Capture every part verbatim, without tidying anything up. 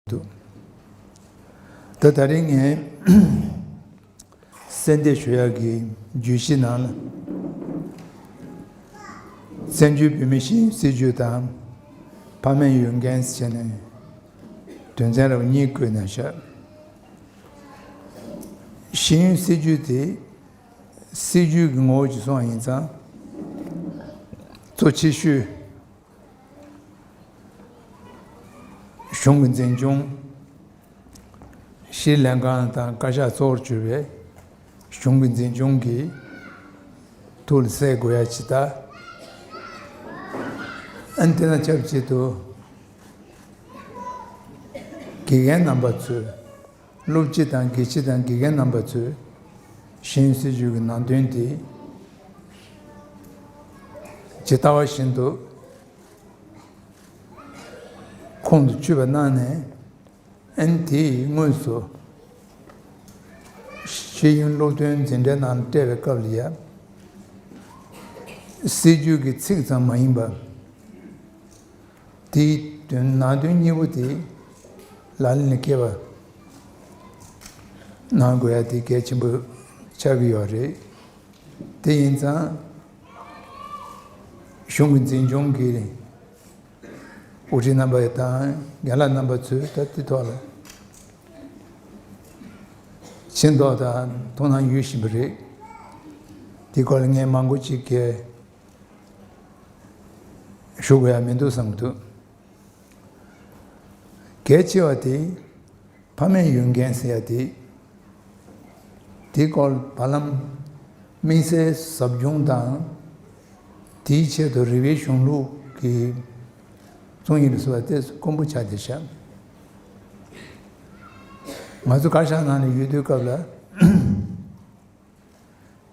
འདུག་ད་ད་རིང་ངས་གསལ་འདེབས་ཞུ་ཡག་གི་བརྗོད་གཞི་ནང་ལ། བཙན་བྱོལ་བོད་མིའི་ཤེས་ཡོན་སྲིད་བྱུས་དང་ཕ་མའི་ཡོན་ཏན་ཟེར་ནས་དོན་ཚན་རབ་གཉིས་བཀོད་གནང་བཞག་ཤེས་ཡོན་སྲིད་བྱུས་དེ་སྲིད་བྱུས་ཀྱི་ངོ་བོ་ཅིག་སོང་བ་ཡིན་ཙང་། གཙོ་ཆེ་ཤོས་གཞུང་གི་འཛིན་སྐྱོང་། སྤྱིར་ལྷན་ཁང་དང་བཀའ་ཤག་གཙོ་བོར་གྱུར་པའི་གཞུང་གི་འཛིན་སྐྱོང་གི་ཐོག་ལ་གསལ་དགོས་ཡ་ཅིག་ད། ཨ་ནི་དེ་དང་ཆབས་ཅིག་ཏུ་དགེ་རྒན་རྣམ་པ་ཚོས། སློབ་སྤྱི་དང་དགེ་སྤྱི་དང་དགེ་རྒན་རྣམ་པ་ཚོས་ཤེས་ཡོན་སྲིད་བྱུས་ཀྱི་ནང་དོན་དེ་ཇི་ལྟ་བ་བཞིན་དུ་ཁོང་དུ་ཆུད་པ་གནང་ནས། ཨན་དེའི་དངོས་སུ་ཤེས་ཡོན་སློབ་སྟོན་འཛིན་གྲྭའི་ནང་སྤྲད་པའི་སྐབས་ལ་ཡ། སྲིད་བྱུས་ཀྱི་ཚིག་ཙམ་མ་ཡིན་པ། དེའི་དོན་ནང་དོན་གཉིས་པོ་དེ་ལག་ལེན་ལ་འཁེལ་བ་གནང་དགོས་ཡ་དེ་གལ་ཆེན་པོ་ཆགས་ཀྱི་ཡོད་རེད། དེ་ཡིན་ཙང་གཞུང་གི་འཛིན་སྐྱོང་གི་དབུ་ཁྲིད་རྣམ་པ་དང་རྒན་ལགས་རྣམ་པ་ཚོས་ད་དེ་ཐོག་ལ་ཤེས་རྟོགས་དང་དོ་སྣང་ཡོད་བཞིན་པ་རེད། དེ་སྐོར་ལ་ངས་མང་པོ་ཅིག་གིས་ཞུ་དགོས་ཡ་མི་འདུག་བསམ་གྱི་འདུག་གལ་ཆེ་བ་དེ་ཕ་མའི་ཡོན་ཏན་ཟེར་ཡ་དེ། དེ་སྐོར་བར་ལམ་དམིགས་བསལ་ཟབ་སྦྱོང་དང་། དེའི་ཆེད་དུ་རིགས་པའི་གཞུང་ལུགས་ཀྱི་རྩོམ་ཡིག་ལ་སོགས་པ་དེ་དཀོན་པོ་ཆགས་བསྡད་ཤག་ང་ཚོ་བཀའ་ཤག་ནང་ནས་ཡོད་དུས་སྐབས་ལ།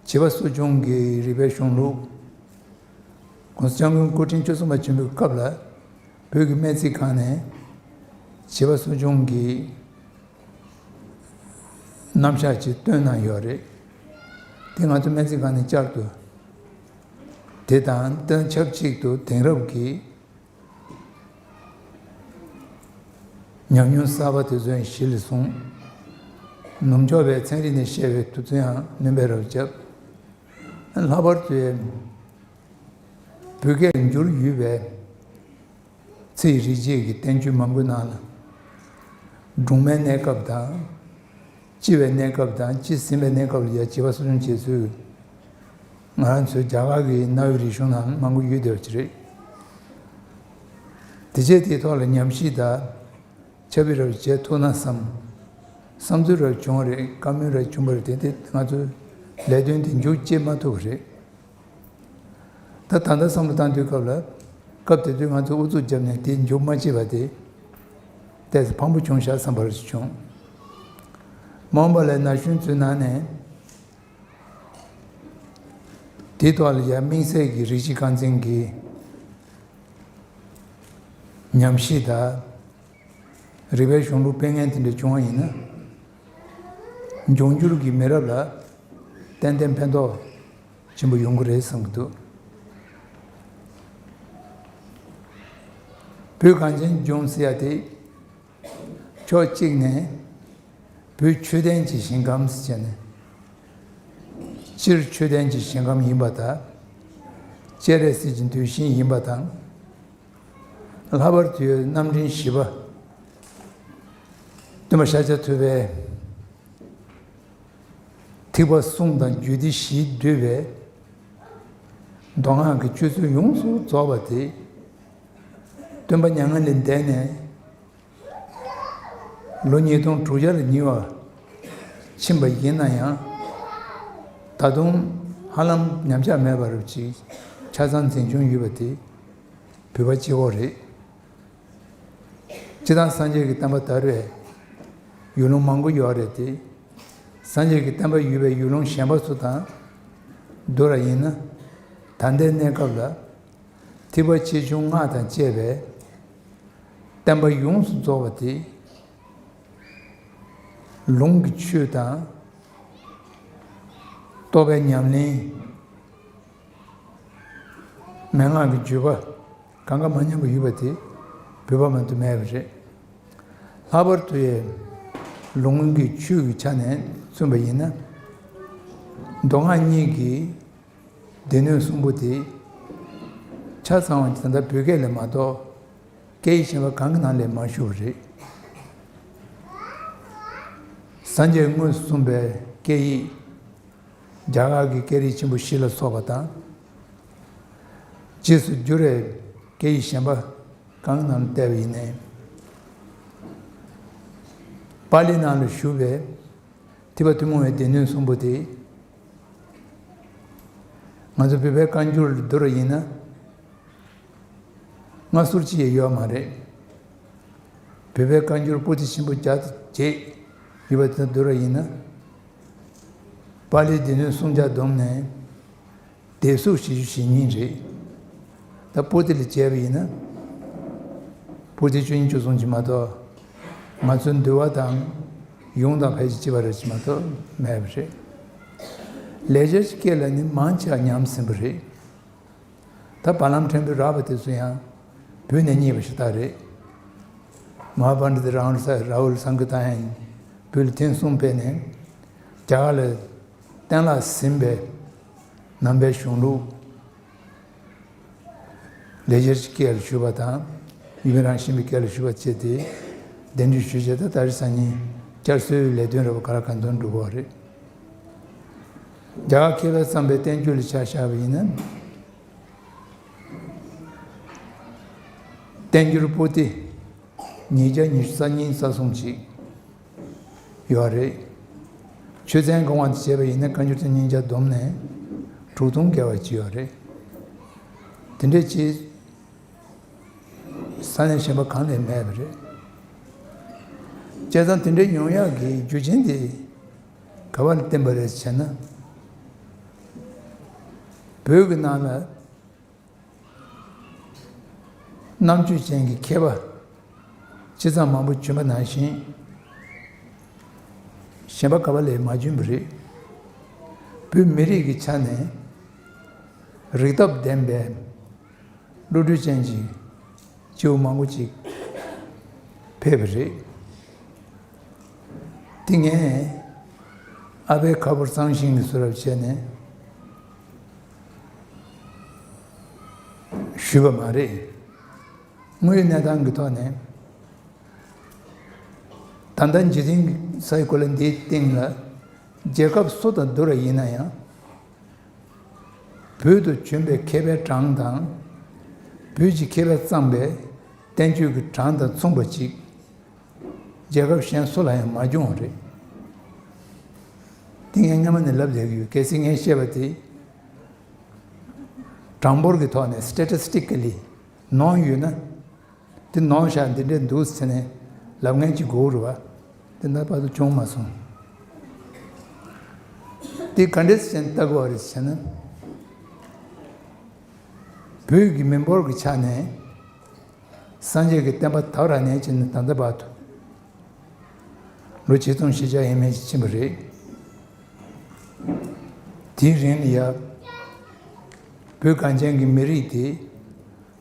བྱིས་པ་གསོ་སྐྱོང་གི་རིགས་པའི་གཞུང་ལུགས། ༸གོང་ས་༸སྐྱབས་མགོན་སྐུ་ཕྲེང་བཅུ་གསུམ་པ་ཆེན་པོའི་སྐབས་ལ་བོད་ཀྱི་སྨན་རྩིས་ཁང་ནས་བྱིས་པ་གསོ་སྐྱོང་གི་རྣམ་གཞག་ཅིག་བཏོན་གནང་ཡོད་རེད། དེ་ང་ཚོ་སྨན་རྩིས་ཁང་ནས་བསྐྱར་དུ་དེ་དང་དེ་དང་ཆབས་ཅིག་ཏུ་དེང་རབས་ཀྱི་ཉམས་མྱོང་གསར་པ་དེ་ཚོ་ཡང་གཞི་ལ་བཟུང་། ནུབ་ཕྱོགས་པའི་ཚན་རིག་ནས་བཤད་པའི་དུས་ཚོད་ཡང་སྣོན་པ་རབ་བརྒྱབ། ལྷག་པར་དུ་བོད་སྐད་ལ་འགྱུར་ཡོད་པའི་ཚེ་ཡི་རིག་བྱེད་ཀྱི་བསྟན་བཅོས་མང་པོའི་ནང་ལ། སྦྲུམ་མའི་གནས་སྐབས་དང་། སྐྱེ་བའི་གནས་སྐབས་དང་སྐྱེས་ཟིན་པའི་གནས་སྐབས་ལ་ཡང་བྱིས་པ་གསོ་སྐྱོང་བྱེད་ཚུལ། ང་རང་ཚོའི་རྒྱ་གར་གྱི་གནའ་བོའི་རིག་གཞུང་ནང་མང་པོ་ཡོད་བསྡད་པ་ཅིག་རེད། དེ་རྗེས་དེའི་ཐོག་ལ་ཉམས་ཞིབ་དང་ཁྱབ་སྤེལ་རབ་བྱེད་ཐུབ་ན་བསམ། བསམ་ཚུལ་རབ་བྱུང་བ་རེད། བཀའ་མོལ་རབ་བྱུང་བ་རེད། དེ་དེ་ང་ཚོའི་ལས་དོན་དེ་མཇུག་སྐྱེལ་མ་ཐུབ་པ་རེད། ད་ད་ལྟ་བསམ་བློ་བཏང་དུས་སྐབས་ལ། སྐབས་དེ་དུས་ང་ཚོ་ཨུ་ཚུགས་བརྒྱབ་ནས་དེ་མཇུག་མ་སྐྱེལ་བ་དེ་ཏོག་ཙམ་ཕངས་པོ་བྱུང་ཤག་བསམ་པ་རེ་བྱུང་། མ་འོངས་པ་ལ་ན་གཞོན་ཚོའི་ནང་ནས་དེའི་ཐོག་ལ་ཡ་དམིགས་བསལ་གྱི་རིགས་གཅིག་རྐང་འཛིན་གྱི་ཉམས་ཞིབ་དང་། རིགས་པའི་གཞུང་ལུགས་སྤེལ་མཁན་དེ་འདྲ་བྱུང་བ་ཡིན་ན། འབྱུང་འགྱུར་གྱི་མི་རབས་ལ་ཏན་ཏན་ཕན་ཐོགས་ཆེན་པོ་ཡོང་གི་རེད་བསམ་གྱི་འདུག་བོད་གངས་ཅན་ལྗོངས་ཟེར་ཡ་དེ། ཕྱོགས་གཅིག་ནས་བོད་ཆོས་ལྡན་གྱི་ཞིང་ཁམས་ཟེར་ནས། སྤྱིར་ཆོས་ལྡན་གྱི་ཞིང་ཁམས་ཡིན་པ་དང་། སྤྱན་རས་གཟིགས་ཀྱི་གདུལ་ཞིང་ཡིན་པ་དང་། ལྷག་པར་དུ་རྣམ་འདྲེན་བཞི་པ། སྟོན་པ་ཤཱཀྱ་ཐུབ་པའི་ཐེག་པ་གསུམ་དང་རྒྱུད་སྡེ་བཞིས་བསྡུས་པའི་མདོ་སྔགས་ཀྱི་སྤྱོད་ཚུལ་ཡོངས་སུ་རྫོགས་པ་དེ། སྟོན་པ་མྱ་ངན་ལས་འདས་ནས་ལོ་ཉིས་སྟོང་དྲུག་བརྒྱ་ལ་ཉེ་བ་ཕྱིན་པ་ཡིན་ན་ཡང་། ད་དུང་ཧ་ལམ་ཉམས་ཆག་མེད་པ་རུ་ཅིག་ཆ་ཚང་འཛིན་སྐྱོང་ཡོད་པ་དེ་བོད་པ་གཅིག་པོ་རེད། སྤྱིར་བཏང་སངས་རྒྱས་ཀྱི་བསྟན་པ་དར་བའི་ཡུལ་ལུང་མང་པོ་ཡོད་རེད་དེ། སངས་རྒྱས་ཀྱི་བསྟན་པ་ཡོད་པའི་ཡུལ་ལུང་གཞན་པ་ཚོ་དང་བསྡུར་བ་ཡིན་ན། ད་ལྟའི་གནས་སྐབས་ལ་ཐེག་པ་ཆེ་ཆུང་སྔགས་དང་བཅས་པའི་བསྟན་པ་ཡོངས་སུ་རྫོགས་པ་དེ། ལུང་གི་ཆོས་དང་རྟོགས་པའི་ཉམས་ལེན། མན་ངག་གི་བརྒྱུད་པ་གང་ག་མ་ཉམས་པ་ཡོད་པ་དེ་བོད་པ་མ་གཏོགས་མེད་པ་རེད། ལྷག་པར་དུ་ཡང་ལུང་གི་ཆོས་ཀྱི་ཆ་ནས་མཚོན་པ་ཡིན་ན། མདོ་སྔགས་གཉིས་ཀྱི་སྡེ་སྣོད་གསུམ་པོ་དེ་ཆ་ཚང་བ་ད་ལྟ་བོད་སྐད་ལས་མ་གཏོགས་སྐད་ཡིག་གཞན་པ་གང་གི་ནང་ལས་མ་ཞུགས་པ་རེད། སངས་རྒྱས་དངོས་སུ་གསུངས་པའི་སྐད་ཡིག་རྒྱ་གར་གྱི་སྐད་རིགས་ཆེན་པོ་བཞི་ལ་སོགས་པ་དང་། རྗེས་སུ་འགྱུར་བའི་སྐད་ཡིག་གཞན་པ་གང་གི་ནང་ལ་བལྟས་པ་ཡིན་ནའི། པཱ་ལིའི་ནང་ལ་བཞུགས་པའི་ཐེག་པ་ཐུན་མོང་བའི་སྡེ་སྣོད་གསུམ་པོ་དེ། ང་ཚོ་བོད་པའི་བཀའ་འགྱུར་ལ་བསྡུར་བ་ཡིན་ན། སྔ་ཟུར་ཅི་ཡང་ཡོད་མ་རེད། བོད་པའི་བཀའ་འགྱུར་པོ་ཏི་ཆེན་པོ་བརྒྱ་དང་བརྒྱད་ཡོད་པ་དེ་དང་བསྡུར་བ་ཡིན་ན། པཱ་ལིའི་སྡེ་སྣོད་སུམ་བརྒྱ་བསྡོམས་ནས་སྡེ་གཟུགས་བཞི་བཅུ་ཞེ་གཉིས་རེད། ད་པོ་ཏི་ལ་བྱས་པ་ཡིན་ན། པོ་ཏི་བཅུ་གཉིས་བཅུ་གསུམ་ཅིག་མ་གཏོགས། ང་ཚོའི་འདུལ་བ་དང་ཡོངས་དང་ཕལ་ཆེར་གཅིག་པ་རེད་ཅིག་མ་གཏོགས་མེད་པ་རེད། ལེགས་སྦྱར་གྱི་སྐད་ལ་ནི་མང་ཆེ་བ་ཉམས་ཟིན་པ་རེད། ད་བར་ལམ་ཕྲན་བུ་རག་པ་དེ་ཚོ་ཡང་བོད་ནས་རྙེད་པ་ཞིག་ད་རེད། མ་ཧཱ་པཎྜི་ཏ་རཱ་ཧུལ་ས་རཱ་ཧུལ་སངྒི་ཏ་ཡང་བོད་ལ་ཐེངས་གསུམ་ཕེབས་ནས་རྒྱ་གར་ལ་གཏན་ལ་ཟིན་པའི་ནང་པའི་གཞུང་ལུགས་ལེགས་སྦྱར་གྱི་སྐད་ལ་ཞུགས་པ་དང་། ཡུལ་མི་རང་བཞིན་པའི་སྐད་ལ་ཞུགས་པ་བྱས་ཏེ་གདན་འདྲེན་ཞུས་བྱས། ད་ད་རེས་སང་ཉིན་བསྐྱར་གསོའི་ལས་དོན་རེ་བ་ག་ལ་གང་འཚམ་འགྲུབ་པ་རེད། རྒྱ་གར་མཁས་པས་བརྩམས་པའི་བསྟན་བཅོས་ལ་ཆ་བཞག་པ་ཡིན་ན། བསྟན་འགྱུར་པོ་ཏི་ཉིས་བརྒྱ་ཉི་ཤུ་རྩ་གཉིས་རྩ་གསུམ་ཅིག་ཡོད་རེད། ཆོས་ཚན་གང་བ་དེ་བྱས་པ་ཡིན་ན་བཀའ་འགྱུར་དེ་སྙིང་རྗེ་བསྡོམས་ནས་དྲུག་སྟོང་བརྒལ་བ་ཅིག་ཡོད་རེད། དེ་འདྲ་ཅིག་ས་གནས་གཞན་པ་གང་ལས་མེད་པ་རེད། བྱས་ཙང་དེ་འདྲའི་ཡོང་ཡག་གི་རྒྱུ་རྐྱེན་དེ་ག་བ་ལ་བརྟེན་པ་རེད་ཟེར་ན། བོད་ཀྱི་ནང་ལ་རྣམ་དཔྱོད་ཅན་གྱི་མཁས་པ་ཇི་ཙམ་མང་པོ་བྱོན་པ་ནང་བཞིན། གཞན་པ་ག་བ་ལས་མ་བྱོན་པ་རེད། བོད་མི་རིགས་ཀྱི་ཆ་ནས་རིག་སྟོབས་ལྡན་པའི་བློ་གྲོས་ཅན་གྱི་སྐྱེ་བོ་མང་པོ་ཅིག་ཕེབས་པ་རེད། དེ་ངས་ཨ་ཕའི་ཁ་ཕོར་གཙང་ཤིང་གི་བཟོ་འདྲ་བྱས་ནས་ཞུས་པ་མ་རེད། དངོས་ཡོད་གནས་སྟངས་ཀྱི་ཐོག་ནས། ད་ལྟ་འཇིག་རྟེན་གྱི་སའི་གོ་ལ་འདིའི་སྟེང་ལ་རྒྱལ་ཁབ་སུ་དང་བསྡུར་བ་ཡིན་ན་ཡང་། བོད་དུ་བྱོན་པའི་མཁས་པའི་གྲངས་དང་། བོད་ཀྱི་མཁས་པས་བརྩམས་པའི་བསྟན་བཅོས་ཀྱི་གྲངས་དང་མཚུངས་པ་ཅིག་རྒྱལ་ཁབ་གཞན་སུ་ལ་ཡང་མ་བྱུང་བ་རེད། དེ་ངས་སྔ་མ་ནས་ལབ་བསྡད་ཀྱི་ཡོད། གལ་སྲིད་ངས་བཤད་པ་དེ་གྲངས་འབོར་གྱི་ཐོག་ནས་སི་ཊེ་ཊི་སི་ཊིག་ཀ་ལི་ནོར་ཡོད་ན། དེ་ནོར་ཤག་འདི་འདྲས་འདུག་ཟེར་ནས་ལབ་མཁན་གཅིག་དགོས་རེད་བ། དེ་འདྲ་བར་དུ་བྱུང་མ་སོང་། དེ་ག་འདྲས་ཟེར་ནས་ལྟ་དགོས་པ་རེད་ཟེར་ན། བོད་ཀྱི་མི་འབོར་གྱི་ཆ་ནས་སངས་རྒྱས་ཀྱི་བསྟན་པ་དར་བ་ནས་བྱས་ནས་ད་ལྟ་བར་དུ་ལོ་ཆིག་སྟོང་བཞི་བརྒྱ་ཡས་མས་ཤིག་ཕྱིན་པ་རེད། དེའི་རིང་ལ་ཡ་བོད་གངས་ཅན་གྱི་མི་རིགས་དེ།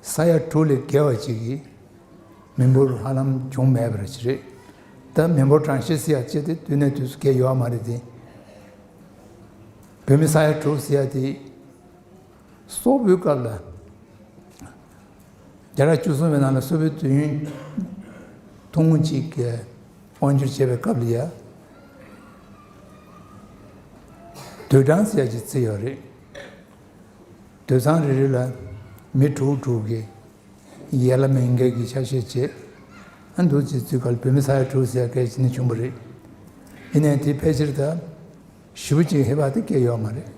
ས་ཡ་དྲུག་ལས་བརྒལ་བ་ཅིག་གི་མི་འབོར་ཧ་ལམ་བྱུང་མེད་པ་རེད། ད་མི་འབོར་གྲངས་བཤད་ཟེར་ཡག་ཅིག་དེ་དུས་ནས་དུས་སུ་གལ་ཡོད་མ་རེད་དེ། བོད་མི་ས་ཡ་དྲུག་ཟེར་ཡག་དེ་སོག་པོའི་སྐབས་ལ། བརྒྱ་དང་བཅུ་གསུམ་པའི་ནང་ལ་སོག་པོའི་དུས་ཡུན་ཐུང་ངུ་ཅིག་གི་དབང་བསྒྱུར་བྱས་པའི་སྐབས་ལ་ཡ། དུད་གྲངས་ཟེར་ཡག་ཅིག་བརྩི་ཡོད་རེད། དུད་ཚང་རེ་རེ་ལ་མི་དྲུག་དྲུག་གི་ཡར་ལ་མི་འགའ་གི་ཆ་ཤས་བྱས། ཨ་འདུག་ཅིག་བརྩི་ག་ལ་བོད་མི་ས་ཡ་དྲུག་ཟེར་ཡག་གལ་ཆེ་ནས་བྱུང་བ་རེད། ཡིན་ནའི་དེ་ཕལ་ཆེར་ད་ཞེ་པོ་ཅིག་ཧེ་བག་དེ་སྐྱེས་ཡོད་མ་རེད།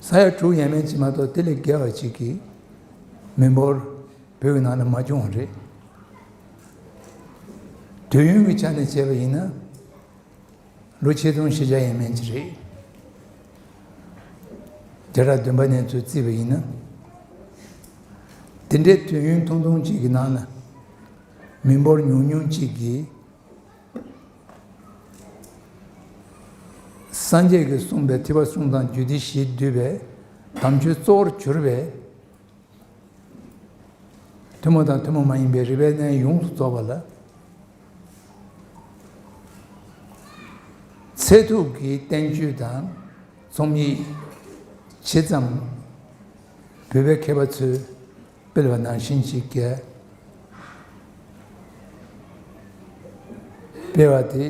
ས་ཡ་དྲུག་ཡས་མས་ཅིག་མ་གཏོགས་དེ་ལས་བརྒལ་བ་ཅིག་གི་མི་འབོར་བོད་ཀྱི་ནང་ལ་མ་བྱུང་བ་རེད། དུས་ཡུན་གྱི་ཆ་ནས་བྱས་པ་ཡིན་ན། ལོ་ཆིག་སྟོང་བཞི་བརྒྱ་ཡས་མས་ཅིག་རེད། བརྒྱ་ཕྲག་བདུན་པ་ནས་ཚུར་བརྩིས་པ་ཡིན་ན། དེ་འདྲའི་དུས་ཡུན་ཐུང་ཐུང་ཅིག་གི་ནང་ལ་མི་འབོར་ཉུང་ཉུང་ཅིག་གིས་སངས་རྒྱས་ཀྱིས་གསུངས་པའི་ཐེག་པ་གསུམ་དང་རྒྱུད་སྡེ་བཞིས་བསྡུས་པའི་དམ་ཆོས་གཙོ་བོར་གྱུར་པའི་ ཐུན་མོང་དང་ཐུན་མོང་མ་ཡིན་པའི་རིག་པའི་གནས་ཡོངས་སུ་རྫོགས་པ་ལ། ཚད་ཐུབ་ཀྱི་བསྟན་བཅོས་དང་རྩོམ་ཡིག་ཇི་ཙམ་བོད་པའི་མཁས་པ་ཚོས་སྤེལ་བ་ནང་བཞིན་ཅིག་གིས་སྤེལ་བ་དེ།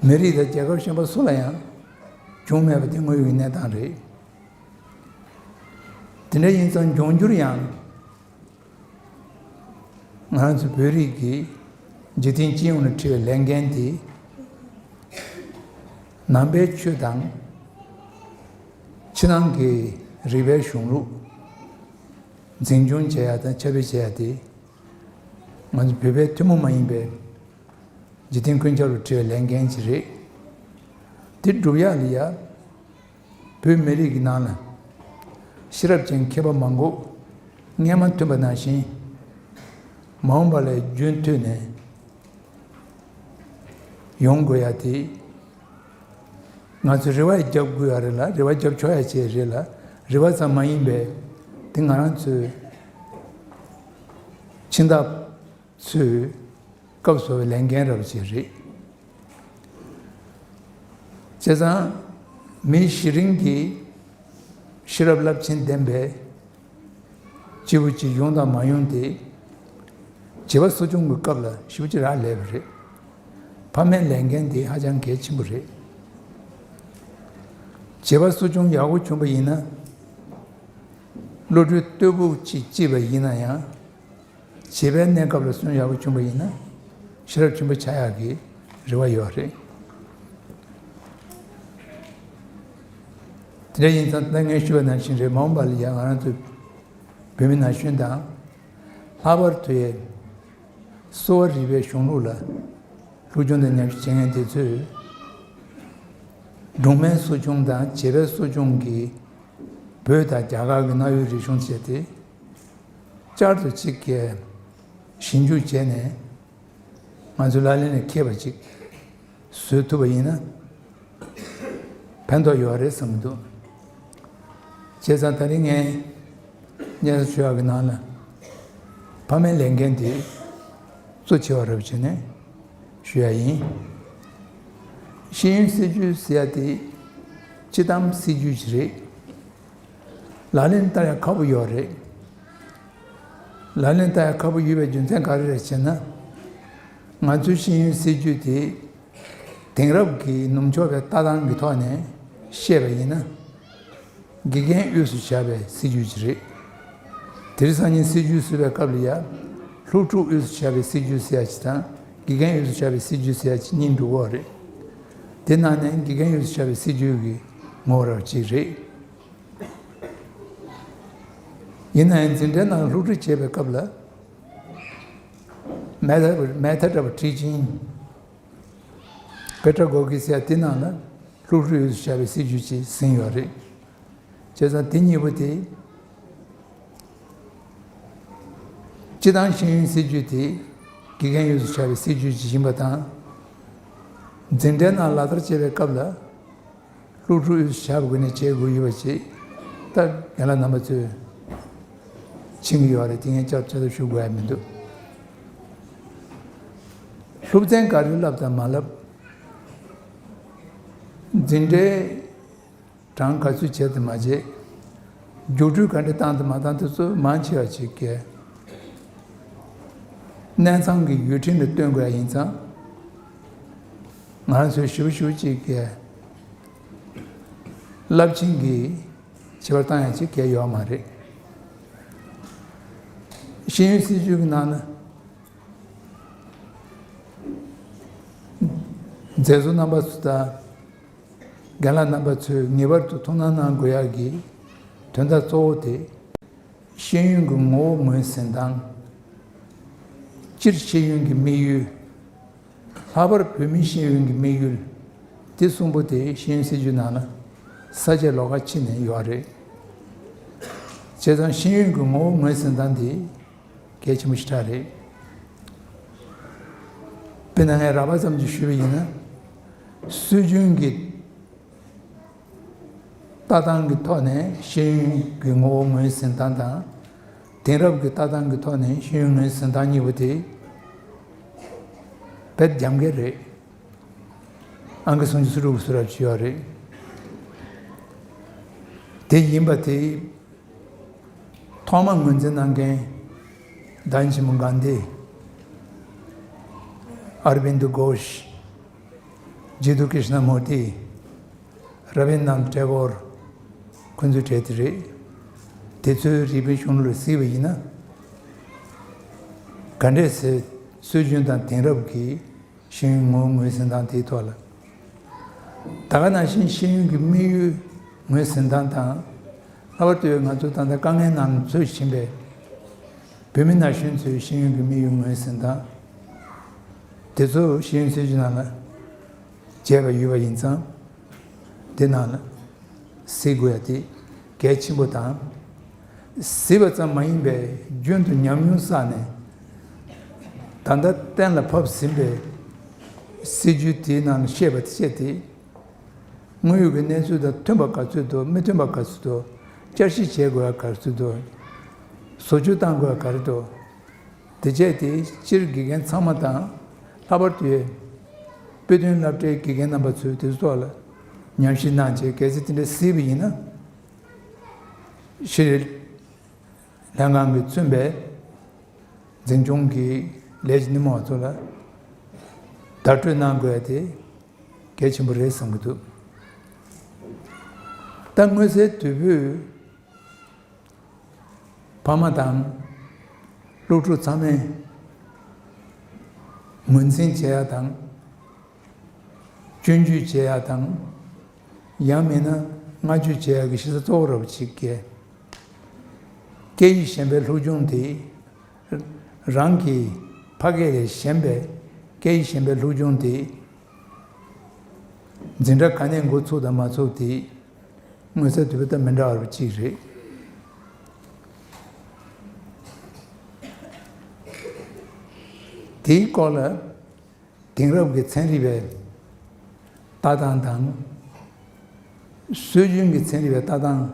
མི་རིགས་དང་རྒྱལ་ཁབ་གཞན་པ་སུ་ལ་ཡང་བྱུང་མེད་པ་དེ་དངོས་ཡོད་ཀྱི་གནས་སྟངས་རེད། དེ་འདྲ་ཡིན་ཙང་འབྱུང་འགྱུར་ཡང་ང་རང་ཚོ་བོད་རིགས་ཀྱི་འཇིག་རྟེན་སྤྱི་ཡོངས་ལ་འཁྲི་བའི་ལས་འགན་དེ། ནང་པའི་ཆོས་དང་ཕྱི་ནང་གི་རིག་པའི་གཞུང་ལུགས་འཛིན་སྐྱོང་བྱེད་ཡ་དང་ཁྱབ་སྤེལ་བྱེད་ཡ་དེ། ང་ཚོ་བོད་པའི་ཐུན་མོང་མ་ཡིན་པའི་འཇིག་རྟེན་ཀུན་ཁྱབ་ལ་འཁྲི་བའི་ལས་འགན་ཅིག་རེད། དེ་སྒྲུབ་ཡག་ལ་ཡ། བོད་མི་རིགས་ཀྱི་ནང་ལ་ཤེས་རབ་ཅན་མཁས་པ་མང་པོ་སྔས་མ་ཐོན་པ་ནང་བཞིན་མ་འོངས་པ་ལ་རྒྱུན་མཐུད་ནས་ཡོང་དགོས་ཡ་དེ། ང་ཚོས་རེ་བ་རྒྱབ་དགོས་ཡ་རེད་ལ། རེ་བ་རྒྱབ་ཆོག་ཡ་ཅིག་རེད་ལ། རེ་བ་ཙམ་མ་ཡིན་པའི་དེ་ང་རང་ཚོའི་སྦྱིན་བདག་ཚོས་སྐབས་སུ་བབས་པའི་ལས་འགན་རབ་ཅིག་རེད། བྱས་ཙང་མི་གཞི་རིམ་གྱི་ཤེས་རབ་རླབས་ཆེན་ལྡན་པའི་སྐྱེས་བུ་ཅིག་ཡོང་དང་མ་ཡོང་དེ་བྱིས་པ་གསོ་སྐྱོང་གི་སྐབས་ལ་ཞེ་པོ་ཅིག་རག་ལས་པ་རེད། ཕ་མའི་ལས་འགན་དེ་ཧ་ཅང་གལ་ཆེན་པོ་རེད། བྱིས་པ་གསོ་སྐྱོང་ཡག་པོ་བྱུང་པ་ཡིན་ན། བློ་གྲོས་རྟོད་པོ་ཅིག་སྐྱེས་པ་ཡིན་ན་ཡང་། བྱིས་པའི་གནས་སྐབས་ལ་སོན་ཡག་པོ་བྱུང་པ་ཡིན་ན་ཤེས་རབ་ཆེན་པོ་ཆགས་ཡག་གི་རེ་བ་ཡོད་རེད། དེ་འདྲ་ཡིན་ཙང་ད་ངས་ཞུས་པ་ནང་བཞིན་རེད། མ་འོངས་པ་ལ་ཡང་ང་རང་ཚོ་བོད་མི་ན་གཞོན་དང་། ལྷག་པར་དུ་ཡང་གསོ་བ་རིག་པའི་གཞུང་ལུགས་ལ་སློབ་སྦྱོང་དང་ཉམས་ཞིབ་བྱེད་མཁན་དེ་ཚོས། སྦྲང་མའི་གསོ་སྐྱོང་དང་བྱིས་པའི་གསོ་སྐྱོང་གི་བོད་དང་རྒྱ་གར་གྱི་གནའ་བོའི་རིག་གཞུང་བྱས་ཏེ། བསྐྱར་དུ་གཅིག་གིས་ཞིབ་འཇུག་བྱས་ནས་ང་ཚོའི་ལག་ལེན་ལ་འཁེལ་བ་ཅིག་བཟོ་ཐུབ་པ་ཡིན་ན་ཕན་ཐོགས་ཡོད་རེད་བསམ་གྱི་འདུག་བྱས་ཙང་ད་རིང་ངས་སྙན་སེང་ཞུ་ཡག་གི་ནང་ལ་ཕ་མའི་ལས་འགན་དེ་གཙོ་ཆེ་བ་རབ་བྱས་ནས་ཞུ་ཡ་ཡིན། ཤེས་ཡོན་སྲིད་བྱུས་ཟེར་ཡ་དེ་སྤྱི་བཏང་སྲིད་བྱུས་ཤིག་རེད། ལག་ལེན་བསྟར་ཡ་ཁག་པོ་ཡོད་རེད། ལག་ལེན་བསྟར་ཡ་ཁག་པོ་ཡོད་པའི་རྒྱུ་མཚན་ག་རེ་རེད་ཟེར་ན། ང་ཚོའི་ཤེས་ཡོན་སྲིད་བྱུས་དེ་དེང་རབས་ཀྱི་ནུབ་ཕྱོགས་པའི་ལྟ་སྟངས་ཀྱི་ཐོག་ནས་བཤད་པ་ཡིན་ན། དགེ་རྒན་དབུས་སུ་བཞག་པའི་སྲིད་བྱུས་ཅིག་རེད། དེང་སང་ཉིན་སྲིད་བྱུས་བཟོ་བའི་སྐབས་ལ་ཡ། སློབ་ཕྲུག་དབུས་སུ་བཞག་པའི་སྲིད་བྱུས་ཟེར་ཡ་ཅིག་དང་དགེ་རྒན་དབུས་སུ་བཞག་པའི་སྲིད་བྱུས་ཟེར་ཡ་ཅིག་གཉིས་འགྲོ་གི་ཡོད་རེད། དེ་ནང་ནས་དགེ་རྒན་དབུས་སུ་བཞག་པའི་སྲིད་བྱུས་ཀྱི་ངོ་བོ་རབ་ཅིག་རེད། ཡིན་ན་ཡང་འཛིན་གྲྭའི་ནང་སློབ་ཁྲིད་བྱེད་པའི་སྐབས་ལ། Method- Method of Teaching, Pedagogy ཟེར་དེ་ནང་ལ་སློབ་ཕྲུག་དབུས་སུ་བཞག་པའི་སྲིད་བྱུས་ཅིག་ཟིན་ཡོད་རེད། བྱས་ཙང་དེ་གཉིས་པོ་དེ་སྤྱི་བཏང་ཤེས་ཡོན་སྲིད་བྱུས་དེ་དགེ་རྒན་དབུས་སུ་བཞག་པའི་སྲིད་བྱུས་ཅིག་ཡིན་པ་དང་། འཛིན་གྲྭའི་ནང་ལག་བསྟར་བྱེད་པའི་སྐབས་ལ། སློབ་ཕྲུག་ཞབས་དགོས་ནས་བྱེད་དགོས་ཡོད་པ་ཞིག་ད་རྒན་ལགས་རྣམ་པ་ཚོས་མཁྱེན་གྱི་ཡོད་རེད། དེ་ངས་བསྐྱར་དཔྱད་ཞིབ་ཞུ་དགོས་ཡ་མི་འདུག་སློབ་ཚན་ག་རེ་བསླབ་དང་མ་བསླབ། འཛིན་གྲྭའི་གྲངས་ག་ཚོད་བྱས་དང་མ་བྱས། རྒྱུགས་སྤྲོད་ག་འདྲ་བཏང་དང་མ་བཏང་དེ་ཚོ་མང་ཆེ་བ་ཞིག་གིས་གནས་ཚང་གི་ཡུལ་ཁྲིམས་ལ་བསྟུན་དགོས་ཡ་ཡིན་ཙང་། ང་རང་ཚོའི་ཞུ་ཞུ་གཅིག་གིས་རླབས་ཆེན་གྱི་བྱེད་པར་བཏང་ཡ་གཅིག་གལ་ཡོད་མ་རེད། ཤེས་ཡོན་སྲིད་བྱུས་ཀྱི་ནང་ན་མཛད་གཙོ་རྣམ་པ་ཚོ་དང་། རྒན་ལགས་རྣམ་པ་ཚོས་ངེས་པར་དུ་ཐུགས་སྣང་གནང་དགོས་ཡག་གི་དོན་དག་གཙོ་བོ་དེ། ཤེས་ཡོན་གྱི་ངོ་བོ་ངོས་ཟིན་སྟངས། སྤྱིར་ཤེས་ཡོན་གྱི་དམིགས་ཡུལ། ལྷག་པར་བོད་མིའི་ཤེས་ཡོན་གྱི་དམིགས་ཡུལ། དེ་གསུམ་པོ་དེ་ཤེས་ཡོན་སྲིད་བྱུས་ནང་ལ་ས་བཅད་ལོགས་ཀ་ཕྱེ་ནས་ཡོད་རེད། བྱས་ཙང་ཤེས་ཡོན་གྱི་ངོ་བོ་ངོས་ཟིན་སྟངས་དེ། གལ་ཆེན་པོ་ཞེ་དྲག་རེད། དཔེར་ན་ངས་རགས་པ་ཙམ་ཅིག་ཞུས་པ་ཡིན་ན། སྲོལ་རྒྱུན་གྱི་ ལྟ་སྟངས་ཀྱི་ཐོག་ནས་ཤེས་ཡོན་གྱི་ངོ་བོ་ངོས་ཟིན་སྟངས་དང་། དེང་རབས་ཀྱི་ལྟ་སྟངས་ཀྱི་ཐོག་ནས་ཤེས་ཡོན་ངོས་ཟིན་སྟངས་གཉིས་པོ་དེ་དཔེ་རྒྱབ་འགལ་རེད། ཨང་ཀི་སུམ་ཅུ་སོ་དྲུག་གི་སུ་རབ་ཅིག་ཡོད་རེད། དེ་ཡིན་པ་དེ་ཐོག་མ་ངོས་འཛིན་གནང་མཁན་བདག་ཉིད་ཆེན་མོ་གྷན་དྷི། ཨར་བིན་དུ་གྷོཤ། ཇི་དུ་ཀྲིཤ་ན་མུར་ཏི། ར་བིན་དྲ་ནཱཐ་ཊེ་གོར། ཁོང་ཚོའི་གྲས་དེ་རེད། དེ་ཚོའི་རིག་པའི་གཞུང་ལུགས་ལ་གཟིགས་པ་ཡིན་ན། ག་འདྲས་སེ་སྲོལ་རྒྱུན་དང་དེང་རབས་ཀྱི་ཤེས་ཡོན་ངོ་བོ་ངོས་ཟིན་སྟངས་དེའི་ཐོག་ལ། ད་ག་ནང་བཞིན་ཤེས་ཡོན་གྱི་དམིགས་ཡུལ་ངོས་ཟིན་སྟངས་དང་། ལྷག་པར་དུ་ང་ཚོ་ད་ལྟ་དཀའ་ངལ་ནང་འཚོ་བཞིན་པའི་བོད་མི་ན་གཞོན་ཚོའི་ཤེས་ཡོན་གྱི་དམིགས་ཡུལ་ངོས་ཟིན་སྟངས། དེ་ཚོ་ཤེས་ཡོན་སྲིད་བྱུས་ནང་ལ་བྱས་པ་ཡོད་པ་ཡིན་ཙང་། དེ་ནང་ལ་གཟིགས་དགོས་ཡ་དེ་གལ་ཆེན་པོ་དང་། གཟིགས་པ་ཙམ་མ་ཡིན་པའི་རྒྱུན་དུ་ཉམས་མྱོང་བསགས་ནས། ད་ལྟ་གཏན་ལ་ཕབ་ཟིན་པའི་སྲིད་བྱུས་དེའི་ནང་ལ་བཤད་པ་དེ་བཤད་དེ། དངོས་ཡོད་ཀྱི་གནས་ཚུལ་དང་མཐུན་པ་ག་ཚོད་འདུག་མི་མཐུན་པ་ག་ཚོད་འདུག་བསྐྱར་ཞིབ་བྱེད་དགོས་ཡ་ག་ཚོད་འདུག་བཟོ་བཅོས་གཏང་དགོས་ཡ་ག་རེ་འདུག་དེ་བྱས་ཏེ་སྤྱིར་དགེ་རྒན་ཚང་མ་དང་། ལྷག་པར་དུ་དཔེ་སྟོན་སློབ་གྲྭའི་དགེ་རྒན་རྣམ་པ་ཚོས་དེ་ཚོ་ཐོག་ལ་ཉམས་ཞིབ་གནང་བྱས། གལ་སྲིད་དེ་འདྲ་གཟིགས་པ་ཡིན་ན། ཤེས་རིག་ལྷན་ཁང་གིས་མཚོན་པའི་འཛིན་སྐྱོང་གི་ལས་ཀྱི་སྣེ་མོ་བ་ཚོ་ལ་བརྡ་སྤྲོད་གནང་དགོས་ཡ་དེ་གལ་ཆེན་པོ་རེད་བསམ་གྱི་འདུག་ད་མངོན་གསལ་དོད་པོས། ཕ་མ་དང་སློབ་ཕྲུག་ཚང་མས་ངོས་འཛིན་བྱེད་ཡ་དང་། སྐྱོན་བརྗོད་བྱེད་ཡ་དང་། ཡང་མིན་ན་བསྔགས་བརྗོད་བྱེད་ཡ་གི་གཞི་རྩ་གཙོ་བོ་འདྲ་པོ་ཅིག་གིས། སྐད་ཡིག་གཞན་པའི་སློབ་སྦྱོང་དེ། རང་གི་ཕ་སྐད་ལས་གཞན་པའི་སྐད་ཡིག་གཞན་པའི་སློབ་སྦྱོང་དེ། འཛིན་གྲྭ་ག་ནས་འགོ་ཚུགས་དང་མ་ཚུགས་དེ། མངོན་གསལ་དོད་པོ་དང་མི་འདྲ་བ་གཅིག་རེད། དེའི་སྐོར་ལ་དེང་རབས་ཀྱི་ཚན་རིག་པའི་ལྟ་སྟངས་དང་། སྲོལ་རྒྱུན་གྱི་ཚན་རིག་པའི་ལྟ་སྟངས་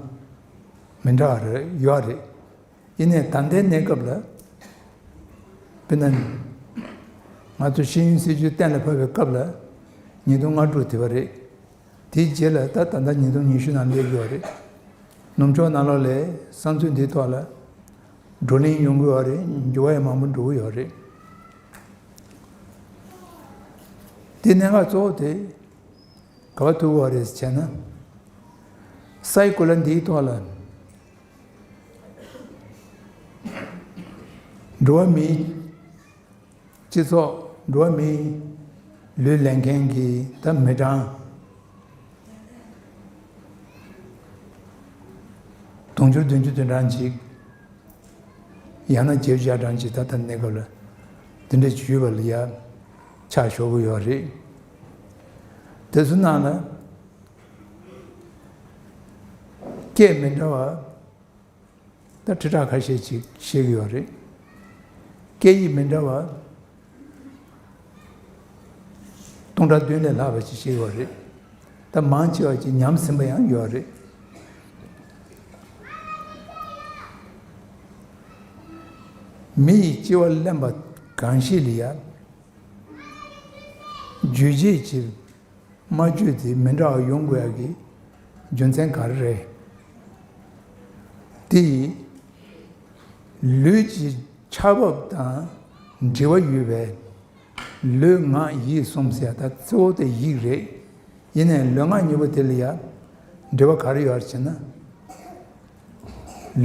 མི་འདྲ་བ་རེ་ཡོད་རེད། ཡིན་ནའི་ད་ལྟའི་གནས་སྐབས་ལ། དཔེར་ན། ང་ཚོ་ཤེས་ཡོན་སྲིད་བྱུས་གཏན་ལ་ཕབ་པའི་སྐབས་ལ་ཉིས་སྟོང་ལྔ་དྲུག་དེ་བ་རེད། དེའི་རྗེས་ལ་ད་ད་ལྟ་ཉིས་སྟོང་ཉི་ཤུ་ནང་སླེབས་ཡོད་རེད། ནུབ་ཕྱོགས་ནང་ལོགས་ལ་བསམ་ཚུལ་འདིའི་ཐོག་ལ་བགྲོ་གླེང་ཡོང་གི་ཡོད་རེད། འགྱུར་བ་ཡང་མང་པོ་འགྲོ་གི་ཡོད་རེད། དེ་གནད་འགག་གཙོ་བོ་དེ་ག་པར་ཐུག་གི་ཡོད་རེད་ཟེར་ན། སའི་གོ་ལ་འདིའི་ཐོག་ལ་འགྲོ་བ་མིའི་སྤྱི་ཚོགས། འགྲོ་བ་མིའི་ལུས་ལེན་མཁན་གྱི་ད་མི་གྲངས་དུང་ཕྱུར་བདུན་ཅུ་དོན་གྲངས་ཅིག། ཡང་ན་བརྒྱད་ཅུ་གྱ་གྲངས་ཅིག་ད་ལྟ་གནས་སྐབས་ལ་དེ་འདྲ་ཅིག་ཡོད་པ་ལ་ཡ་ཆ་ཞོག་གི་ཡོད་རེད། དེ་ཚོ་ནང་ལ་སྐད་མི་འདྲ་བ་ད་ཁྲི་ཕྲག་ཁ་ཤས་ཅིག་ཤེས་ཀྱི་ཡོད་རེད། སྐད་ཡིག་མི་འདྲ་བ་སྟོང་ཕྲག་བདུན་ལས་ལྷག་པ་ཅིག་ཤེས་ཀྱི་ཡོད་རེད། ད་མང་ཆེ་བ་ཅིག་ཉམས་ཟིན་པ་ཡང་ཡོད་རེད། མི་ཡི་སྐྱེ་བ་ལེན་པ་གང་ཞིག་ལ་ཡ། རྒྱུད་བྱེད་ཀྱི་སྨྲ་བརྗོད་དེ་མི་འདྲ་བ་ཡོང་དགོས་ཡག་གི་རྒྱུ་མཚན་ག་རེ་རེད། དེ་ཡིས་ལུས་ཀྱི་ཆགས་བབ་དང་འབྲེལ་བ་ཡོད་པའི་ལུས་ངག་ཡིད་གསུམ་ཟེར་ཡ་ད་གཙོ་བོ་དེ་ཡིད་རེད། ཡིན་ནའི་ལུས་ངག་གཉིས་པོ་དེ་ལ་ཡ་འབྲེལ་བ་ག་རེ་ཡོད་རེད་ཟེར་ན།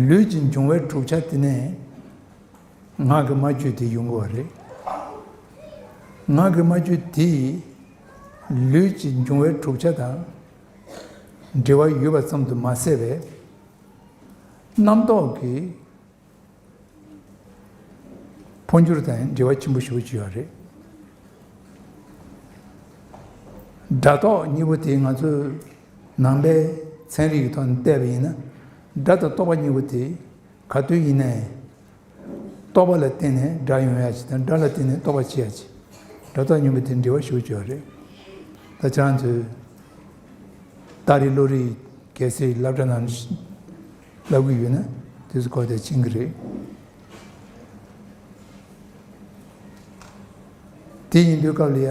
ལུས་ཀྱི་འབྱུང་བའི་གྲུབ་ཆ་དེ་ནས། ངག་གི་སྨྲ་བརྗོད་དེ་ཡོང་གི་ཡོད་རེད། ངག་གི་སྨྲ་བརྗོད་དེ་ལུས་ཀྱི་འབྱུང་བའི་གྲུབ་ཆ་དང་འབྲེལ་བ་ཡོད་པ་ཙམ་དུ་མ་ཟད་པའི་རྣམ་རྟོག་གི་འཕོ་འགྱུར་དང་འབྲེལ་བ་ཆེན་པོ་ཞེ་པོ་ཅིག་ཡོད་རེད། སྒྲ་རྟོག་གཉིས་པོ་དེ་ང་ཚོས་ནང་པའི་ཚན་རིག་གི་ཐོག་ནས་བལྟས་པ་ཡིན་ན། སྒྲ་དང་རྟོག་པ་གཉིས་པོ་དེ་ག་དུས་ཡིན་ནའི། རྟོག་པ་ལ་བརྟེན་ནས་སྒྲ་ཡོང་ཡ་ཅིག་དང་། སྒྲ་ལ་བརྟེན་ནས་རྟོག་པ་སྐྱེ་ཡ་ཅིག། སྒྲ་རྟོག་གཉིས་པོ་དེ་འབྲེལ་བ་ཞེ་པོ་ཅིག་ཡོད་རེད། ད་ཁྱེད་རང་ཚོས་རྟ་རིགས་གློ་རིགས་ གལ་སྲིད་སློབ་གྲྭ་ནང་བསླབ་ཀྱི་ཡོད་ན་དེ་ཚོ་གོ་བདེ་ཕྱིན་གྱི་རེད། དེ་ཡིན་དུས་སྐབས་ལ་ཡ།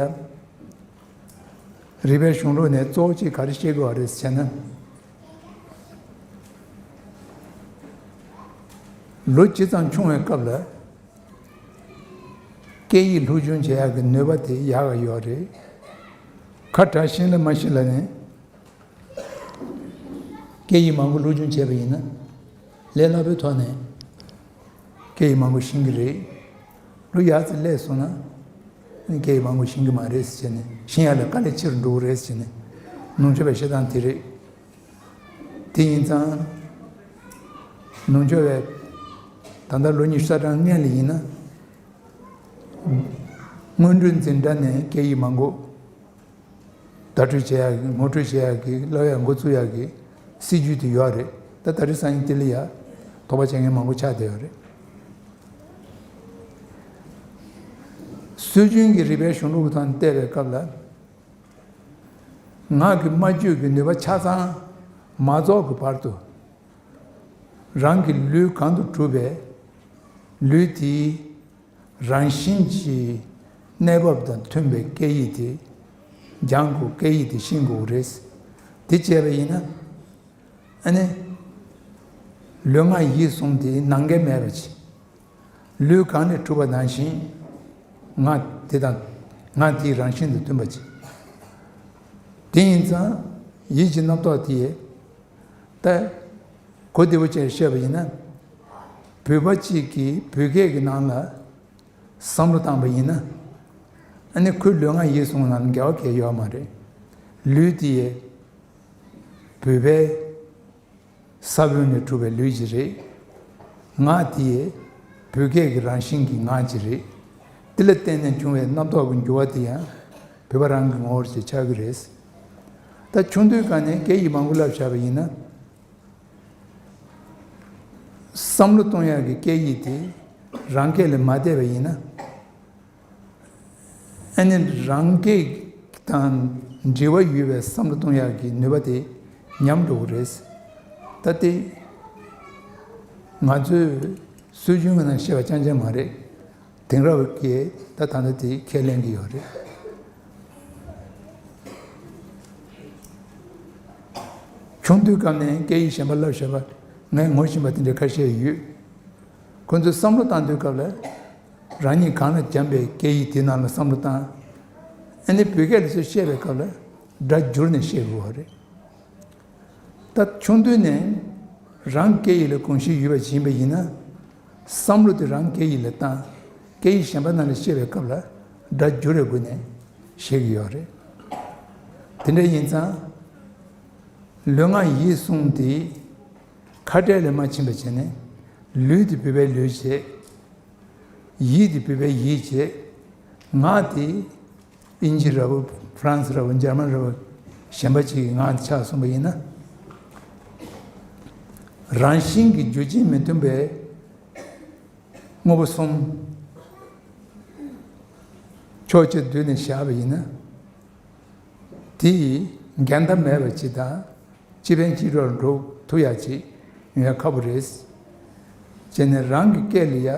རིག་པའི་གཞུང་ལུགས་ནས་གཙོ་བོ་གཅིག་ག་རེ་བཤད་དགོས་པ་རེད་ཟེར་ན། ལོ་ཇི་ཙམ་ཆུང་བའི་སྐབས་ལ་སྐད་ཡིག་སློབ་སྦྱོང་བྱེད་ཡག་གི་ནུས་པ་དེ་ཡག་ག་ཡོད་རེད། ཁ་གྲག་ཤིང་ལ་མ་ཤི་ལ་ནས། སྐད་ཡིག་མང་པོ་སློབ་སྦྱོང་བྱས་པ་ཡིན་ན། ལས་སླ་པོའི་ཐོག་ནས་སྐད་ཡིག་མང་པོ་ཤེས་ཀྱི་རེད། ལོ་ཡག་ཙམ་སླེབས་སོང་ན། སྐད་ཡིག་མང་པོ་ཤེས་ཀྱི་མ་རེད་ཟེར་ནས་ཤེས་ཡག་ལ་དཀའ་ལས་ཆེ་རུ་འགྲོ་གི་རེད་ཟེར་ནས་ནོར་འཁྲུལ་བའི་བཤད་སྟངས་དེ་རེད། དེ་ཡིན་ཙང་། ནོར་འཁྲུལ་བའི་ད་ལྟ་ལོ་ཉི་ཤུ་རྩ་གྲངས་སྔོན་ལ་ཡིན་ན། སྔོན་འགྲོའི་འཛིན་གྲྭ་ནས་སྐད་ཡིག་མང་པོ། བརྡ་སྤྲོད་བྱེད་ཡག་གི་ངོ་སྤྲོད་བྱེད་ཡག་གི་བསླབ་ཡག་འགོ་བཙུགས་ཡག་གི་སྲིད་ཇུས་དེ་ཡོད་རེད། ད་ད་རེས་སང་ཉིན་དེ་ལ་ཡ་དོགས་པ་བྱེད་མཁན་མང་པོ་ཆགས་བསྡད་ཡོད་རེད། སྲོལ་རྒྱུན་གྱི་རིག་པའི་གཞུང་ལུགས་ཀྱི་ཐོག་ནས་བལྟས་པའི་སྐབས་ལ། ངག་གི་སྨྲ་བརྗོད་ཀྱི་ནུས་པ་ཆ་ཚང་མ་རྫོགས་ཀྱི་བར་དུ། རང་གི་ལུས་གང་དུ་གྲུབ་པའི་ལུས་དེའི་རང་བཞིན་གྱི་གནས་བབ་དང་མཐུན་པའི་སྐད་ཡིག་དེ་སྦྱང་དགོས། སྐད་ཡིག་དེ་ཤེས་དགོས་རེད། དེ་བྱས་པ་ཡིན་ན། ཨ་ནི། ལུས་ངག་ཡིད་གསུམ་དེ་ནམ་མཁའ་མེད་པ་ཅིག་ལུས་གང་ནས་གྲུབ་པ་ནང་བཞིན། ངག་དེ་དང་། ངག་དེའི་རང་བཞིན་དང་མཐུན་པ་ཅིག་དེ་ཡིན་ཙང་ཡིད་ཀྱི་རྣམ་རྟོག་དེ། ད་གོ་བདེ་པོ་བྱས་བཤད་པ་ཡིན་ན། བོད་པ་གཅིག་གིས་བོད་སྐད་ཀྱི་ནང་ལ་བསམ་བློ་བཏང་པ་ཡིན་ན། ཨ་ནི་ཁོའི་ལུས་ངག་ཡིད་གསུམ་ནང་ལ་འགལ་བ་གང་ཡང་ཡོད་མ་རེད། ལུས་དེ་བོད་པའི་ས་བོན་ལས་གྲུབ་པའི་ལུས་ཅིག་རེད། ངག་དེ་བོད་སྐད་ཀྱི་རང་བཞིན་གྱི་ངག་ཅིག་རེད། དེ་ལ་བརྟེན་ནས་བྱུང་བའི་རྣམ་རྟོག་གི་འགྱུར་བ་དེ་ཡང་བོད་པ་རང་གི་ངོ་བོར་ཅིག་ཆགས་ཀྱི་རེད། ད་ཆུང་དུས་སྒང་ནས་སྐད་ཡིག་མང་པོ་བསླབས་བཞག་པ་ཡིན་ན། བསམ་བློ་གཏོང་ཡག་གི་སྐད་ཡིག་དེ་རང་སྐད་ལ་མ་བལྟས་པ་ཡིན་ན། ཨ་ནི་རང་སྐད་དང་འབྲེལ་བ་ཡོད་པའི་བསམ་བློ་གཏོང་ཡག་གི་ནུས་པ་དེ་ཉམས་འགྲོ་གི་རེད། ད་དེ་ང་ཚོས་སྲོལ་རྒྱུན་གྱི་ནང་བཤད་པ་རྐྱང་རྐྱང་མ་རེད། དེང་རབས་ཀྱི་ད་ད་ལྟ་དེ་ཁས་ལེན་གྱི་ཡོད་རེད། ཆུང་དུས་སྐབས་ནས་སྐད་ཡིག་གཞན་པ་བསླབས་བཞག་པ་ངས་ངོ་ཤེས་པ་དེ་འདྲ་ཁ་ཤས་ཡོད། ཁོ་ཚོས་བསམ་བློ་བཏང་དུས་སྐབས་ལ། རང་ཉིད་གང་ལ་སྦྱངས་པའི་སྐད་ཡིག་དེ་ནང་ལ་བསམ་བློ་བཏང་། ཨ་ནི་བོད་སྐད་ལ་ཚུར་བཤད་པའི་སྐབས་ལ་སྒྲ་བསྒྱུར་ནས་བཤད་དགོས་པ་རེད། ད་ཆུང་དུས་ནས་རང་སྐད་ཡིག་ལ་གོམས་གཤིས་ཡོད་པ་ཞིག་ཡིན་པ་ཡིན་ན། བསམ་བློ་དེ་རང་སྐད་ཡིག་ལ་བཏང་། སྐད་ཡིག་གཞན་པ་ནང་ལ་བཤད་པའི་སྐབས་ལ་སྒྲ་བསྒྱུར་བའི་སྒོ་ནས་བཤད་ཀྱི་ཡོད་རེད། དེ་འདྲ་ཡིན་ཙང་། ལུས་ངག་ཡིད་གསུམ་དེ་ཁ་བྲལ་ལ་མ་ཕྱིན་པ་བྱས་ནས། ལུས་དེ་བོད་པའི་ལུས་བྱས། ཡིད་དེ་བོད་པའི་ཡིད་བྱས། ངག་དེ་དབྱིན་ཇི་འདྲ་བོ། ཧྥ་རན་སི་འདྲ་བོ། འཇར་མན་འདྲ་བོ། གཞན་པ་ཅིག་གི་ངག་དེ་ཆགས་སོང་པ་ཡིན་ན། རང་བཞིན་གྱི་རྒྱུ་རྐྱེན་མི་མཐུན་པའི་དངོས་པོ་གསུམ་ཕྱོགས་གཅིག་བསྡུས་ནས་བཞག་པ་ཡིན་ན། དེ་ཡི་འགལ་ཟླ་མེད་པ་ཅིག་དང་། སྤྱི་ཕན་སྤྱི་གྲོགས་འགྲོ་ཐུབ་ཡག་ཅིག་ཡོང་ཡག་ཁག་པོ་རེད། བྱས་ནས་རང་གི་སྐད་ལ་ཡ་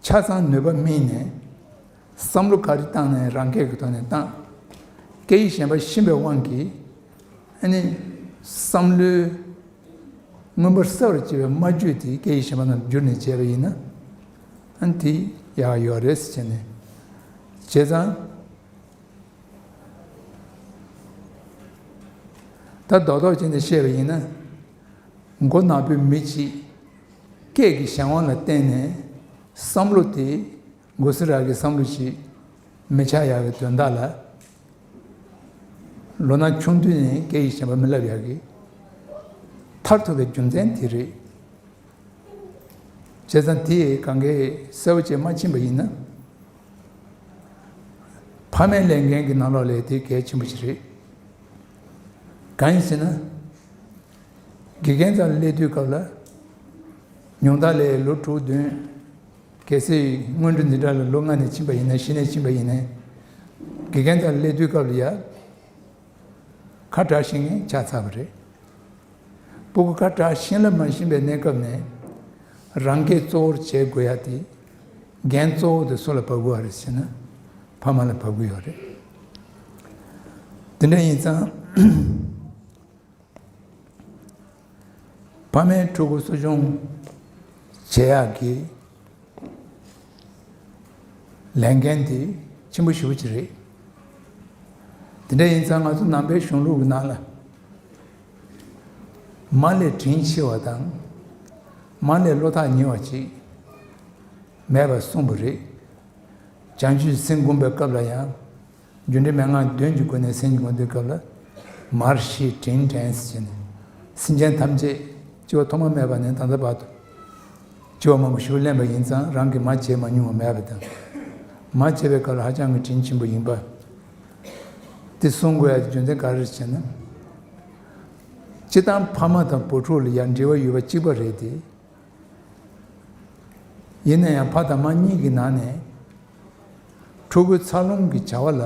ཆ་ཚང་ནུས་པ་སྨིན་ནས། བསམ་བློ་ག་རེ་བཏང་ནའི་རང་སྐད་ཀྱི་ཐོག་ནས་བཏང་། སྐད་ཡིག་གཞན་པ་ཤེས་པའི་དབང་གིས། ཨ་ནི་བསམ་བློའི་མངོན་པར་གསལ་བར་བྱེད་པའི་སྨྲ་བརྗོད་དེ་སྐད་ཡིག་གཞན་པ་ནང་བསྒྱུར་ནས་བྱས་པ་ཡིན་ན། ཨ་ནི་དེ་ཡག་ཡོད་རེད་ཟེར་བྱས་ནས། བྱས་ཙང་། ད་རྡོག་རྡོག་བྱས་ནས་བཤད་པ་ཡིན་ན། མགོ་ནག་པོའི་མི་གཅིག་སྐད་ཀྱི་གཞན་དབང་ལ་བརྟེན་ནས་བསམ་བློ་དེ་མགོ་སེར་ར་གི་བསམ་བློ་ཞིག་མི་ཆགས་ཡག་གི་དོན་དག་ལ། ལོ་ན་ཆུང་དུས་ནས་སྐད་ཡིག་གཞན་པ་མི་བསླབ་ཡག་གི་མཐར་ཐུག་པའི་རྒྱུ་མཚན་དེ་རེད། བྱས་ཙང་དེ་གང་གས་གསལ་པོ་བྱས་མ་ཕྱིན་པ་ཡིན་ན། ཕ་མའི་ལས་འགན་གྱི་ནང་ལོགས་ལ་དེ་གལ་ཆེན་པོ་ཞིག་རེད། གང་ཡིན་ཟེར་ན། དགེ་རྒན་རྩ་ལ་སླེབས་དུས་སྐབས་ལ། ཉུང་མཐའ་ལ་ལོ་དྲུག་བདུན། གལ་སྲིད་སྔོན་འགྲོ་འཛིན་གྲྭ་ལ་ལོ་ལྔ་ནས་ཕྱིན་པ་ཡིན་ན། བཞི་ནས་ཕྱིན་པ་ཡིན་ན། དགེ་རྒན་རྩ་ལ་སླེབས་དུས་སྐབས་ལ་ཡ། ཁ་གྲག་ཤེས་མཁན་ཆགས་ཚར་བ་རེད། སྤུ་གུ་ཁ་གྲག་ཤེས་ལ་མ་ཤེས་པའི་གནས་སྐབས་ནས་རང་སྐད་གཙོ་བོར་བྱེད་དགོས་ཡ་དེ། འགན་གཙོ་བོ་དེ་སུ་ལ་བབས་ཀྱི་ཡོད་རེད་ཟེར་ན། ཕ་མ་ལ་བབས་ཀྱི་ཡོད་རེད། དེ་འདྲ་ཡིན་ཙང་། ཕ་མའི་ཕྲུ་གུ་གསོ་སྐྱོང་བྱེད་ཡག་གི་ལས་འགན་དེ་ཆེན་པོ་ཞེ་པོ་ཅིག་རེད། དེ་འདྲ་ཡིན་ཙང་ང་ཚོ་ནང་པའི་གཞུང་ལུགས་ཀྱི་ནང་ལ། མ་ལས་དྲིན་ཆེ་བ་དང་། མ་ལས་བློ་ཐག་ཉེ་བ་ཅིག་མེད་པར་གསུངས་པ་རེད། བྱང་ཆུབ་སེམས་སྒོམ་པའི་སྐབས་ལ་ཡང་། རྒྱུ་འབྲས་མན་ངག་བདུན་གྱི་སྒོ་ནས་སེམས་ཀྱི་སྒོམ་དུས་སྐབས་ལ། མར་ཤེས་དྲིན་དྲན་ཟེར་ནས། སེམས་ཅན་ཐམས་ཅད་སྐྱེ་བ་ཐོག་མ་མེད་པ་ནས་ད་ལྟ་བར་དུ་སྐྱེ་བ་མང་པོ་ཞིག་ལེན་པ་ཡིན་ཙང་རང་གིས་མ་བྱས་མ་མྱོང་བ་མེད་པ་དང་། མ་བྱས་པའི་སྐབས་ལ་ཧ་ཅང་གི་དྲིན་ཆེན་པོ་ཡིན་པ། དེ་གསུང་དགོས་ཡ་དེ་རྒྱུ་མཚན་ག་རེ་རེད་ཟེར་ན། སྤྱིར་བཏང་ཕ་མ་དང་བུ་ཕྲུག་ལ་ཡང་འབྲེལ་བ་ཡོད་པ་གཅིག་པ་རེད་དེ། ཡིན་ན་ཡང་ཕ་དང་མ་གཉིས་ཀྱི་ནང་ནས་ཕྲུ་གུའི་འཚར་ལོངས་ཀྱི་བྱ་བ་ལ།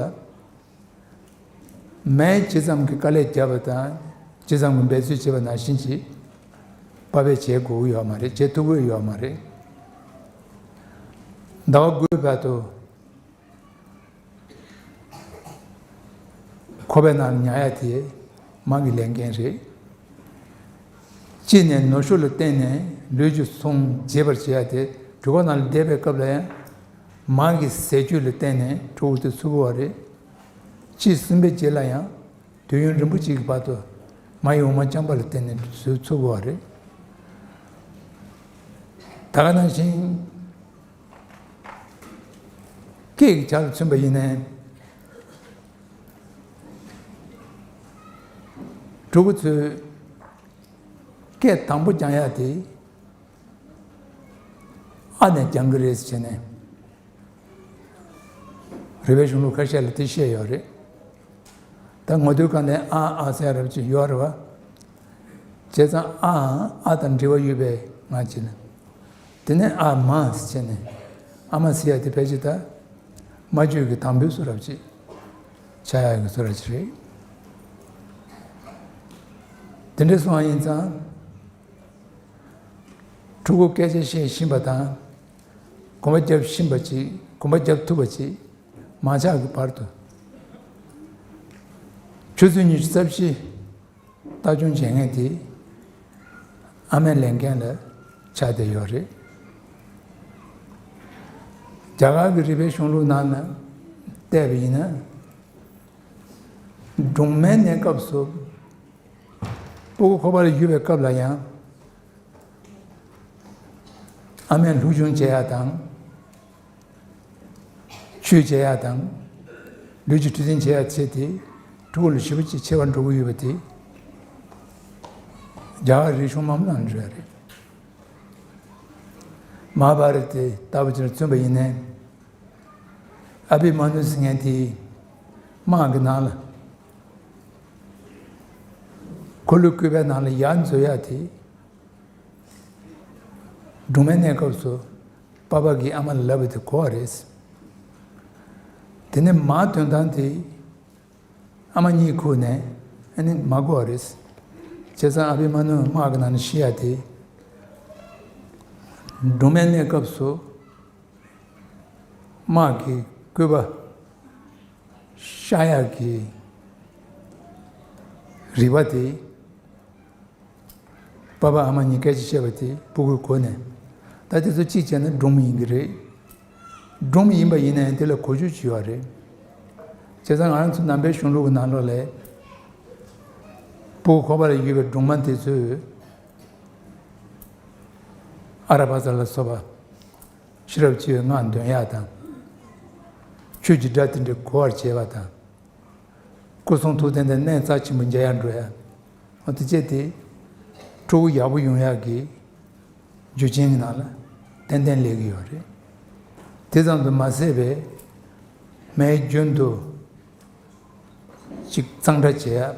མས་ཇི་ཙམ་གྱི་དཀའ་ལས་བརྒྱབ་པ་དང་ཇི་ཙམ་གྱི་འབད་རྩོལ་བྱས་པ་ནང་བཞིན་གྱིས་པ་ཕས་བྱེད་དགོས་ཀྱི་ཡོད་མ་རེད། བྱེད་ཐུབ་ཀྱི་ཡོད་མ་རེད། ཟླ་བ་དགུའི་བར་དུ་ཁོག་པའི་ནང་ལ་ཉལ་ཡ་དེ་མ་གི་ལས་འགན་རེད། གཅིག་ནས་ནུ་ཞོ་ལ་བརྟེན་ནས་ལུས་ཀྱི་ཟུངས་རྒྱས་པར་བྱེད་ཡ་དེ་གྲོད་ཁོག་ནང་ལ་བསྡད་པའི་སྐབས་ལ་ཡང་མ་གི་ཟས་བཅུད་ལ་བརྟེན་ནས་ཕྲུ་གུ་དེ་འཚོ་གི་ཡོད་རེད། གཅིག་ཟིན་པའི་རྗེས་ལ་ཡང་དུས་ཡུན་རིང་པོ་ཅིག་གི་བར་དུ་མ་ཡི་འོ་མ་རྐྱང་པ་ལ་བརྟེན་ནས་འཚོ་གི་ཡོད་རེད། ད་ག་ནང་བཞིན་སྐད་ཀྱི་ཆ་ལ་མཚོན་པ་ཡིན་ནའི། ཕྲུ་གུ་ཚོས་སྐད་དང་པོ་སྦྱང་ཡ་དེ་ཨ་ནས་སྦྱང་གི་རེད་ཟེར་ནས། རིག་པའི་གཞུང་ལུགས་ཁ་ཤས་ལ་དེ་བཤད་ཡོད་རེད། ད་ངོ་དེབ་སྒང་ནས་ཨ་ཨ་ཟེར་རབ་ཅིག་ཡོད་རེད་བ། བྱས་ཙང་ཨའང་ཨ་དང་འབྲེལ་བ་ཡོད་པའི་ངང་ཅིག་ལ། དེ་ནས་ཨ་མ་ཟེར་ནས། ཨ་མ་ཟེར་ཡ་དེ་ཕལ་ཆེར་ད་མ་བཅོས་ཀྱི་དང་པོའི་བཟོ་འདྲ་ཅིག་ཆགས་ཡ་གི་བཟོ་འདྲ་ཅིག་རེད། དེ་འདྲ་སོང་བ་ཡིན་ཙང་། ཕྲུ་གུ་སྐད་ཆ་བཤད་ཤེས་པ་དང་། གོམ་པ་རྒྱབ་ཤེས་པ་ཅིག་གོམ་པ་རྒྱབ་ཐུབ་པ་ཅིག་མ་ཆགས་ཀྱི་བར་དུ། ཆུ་ཚོད་ཉི་ཤུ་རྩ་བཞི་ལྟ་སྐྱོང་བྱེད་མཁན་དེ་ཨ་མའི་ལས་འགན་ལ་ཆགས་བསྡད་ཡོད་རེད། རྒྱ་གར་གྱི་རིག་པའི་གཞུང་ལུགས་ནང་ན་བལྟས་པ་ཡིན་ན། སྦྲང་མའི་གནས་སྐབས་སུ། སྤུ་གུ་ཁོག་པ་ལ་ཡོད་པའི་སྐབས་ལ་ཡང་། ཨ་མས་སློབ་སྦྱོང་བྱེད་ཡ་དང་། ཆོས་བྱེད་ཡ་དང་། ལུས་ཀྱི་འཕྲོད་བསྟེན་བྱེད་ཡ་བྱས་ཏེ། ཕྲུ་གུ་ལ་ཞེ་པོ་ཅིག་ཆེ་བར་འགྲོ་གི་ཡོད་པ་དེ། རྒྱ་གར་རིག་གཞུང་མང་པོ་ནང་འགྲོ་ཡ་རེད། མ་ཧཱ་བྷ་ར་ཏ་ལྟ་བུ་ཅིག་ལ་མཚོན་པ་ཡིན་ནའི། ཨ་བྷི་མ་ནུ་ཟེར་མཁན་དེ་དམག་གི་ནང་ལ། འཁོར་ལོས་བསྐོར་བའི་ནང་ལ་ཡར་འཛུལ་ཡག་དེ། སྦྲང་མའི་གནས་སྐབས་སུ་པ་ཕ་གིས་ཨ་མ་ལ་ལབ་པ་དེ་གོ་བ་རེད། དེ་ནས་མ་འདོན་སྟངས་དེ་ཨ་མ་གཉིད་ཁུག་ནས་ཨ་ནི་མ་གོ་བ་རེད། བྱས་ཙང་ཨ་བྷི་མ་ནུ་དམག་གི་ནང་ནས་ཤི་ཡག་དེ། སྦྲང་མའི་གནས་སྐབས་སུ། དམག་གི་བསྐོས་པ་བཤགས་ཡག་གི་རིག་པ་དེ། པ་ཕ་ཨ་མ་གཉིས་སྐད་ཆ་བཤད་པ་དེ་སྤུ་གུས་གོ་ནས། ད་དེ་ཚོ་གཅིག་བྱས་ན་སྦྲང་མ་ཡིན་གྱི་རེད། སྦྲང་མ་ཡིན་པ་ཡིན་ན་ཡང་དེ་ལ་གོ་རྒྱུ་ཅིག་ཡོད་རེད། བྱས་ཙང་ང་རང་ཚོ་ནང་པའི་གཞུང་ལུགས་ཀྱི་ནང་ལོགས་ལ། སྤུ་གུ་ཁོག་པ་ལ་ཡོད་པའི་སྦྲང་མ་དེ་ཚོས། ཨ་ར་པ་ཙ་ལ་སོགས་པ། ཤེས་རབ་ཀྱི་སྔགས་འདོན་ཡག་དང་། ཆོས་ཀྱི་སྒྲ་དེ་འདྲ་གོ་བར་བྱེད་པ་དང་། སྐུ་གསུང་ཐུགས་རྟེན་དང་གནས་རྩ་ཆེན་པོ་མཇལ་ཡག་འགྲོ་ཡག་འོ་དེ་བྱས་ཏེ། ཕྲུ་གུ་ཡག་པོ་ཡོང་ཡག་གི་རྒྱུ་རྐྱེན་གྱི་ནང་ལ་ཏན་ཏན་སླེབས་ཀྱི་ཡོད་རེད། དེ་ཙམ་དུ་མ་ཟད་པའི་མའི་རྒྱུན་དུ་ཅིག་གཙང་སྦྲ་བྱེད་ཡག་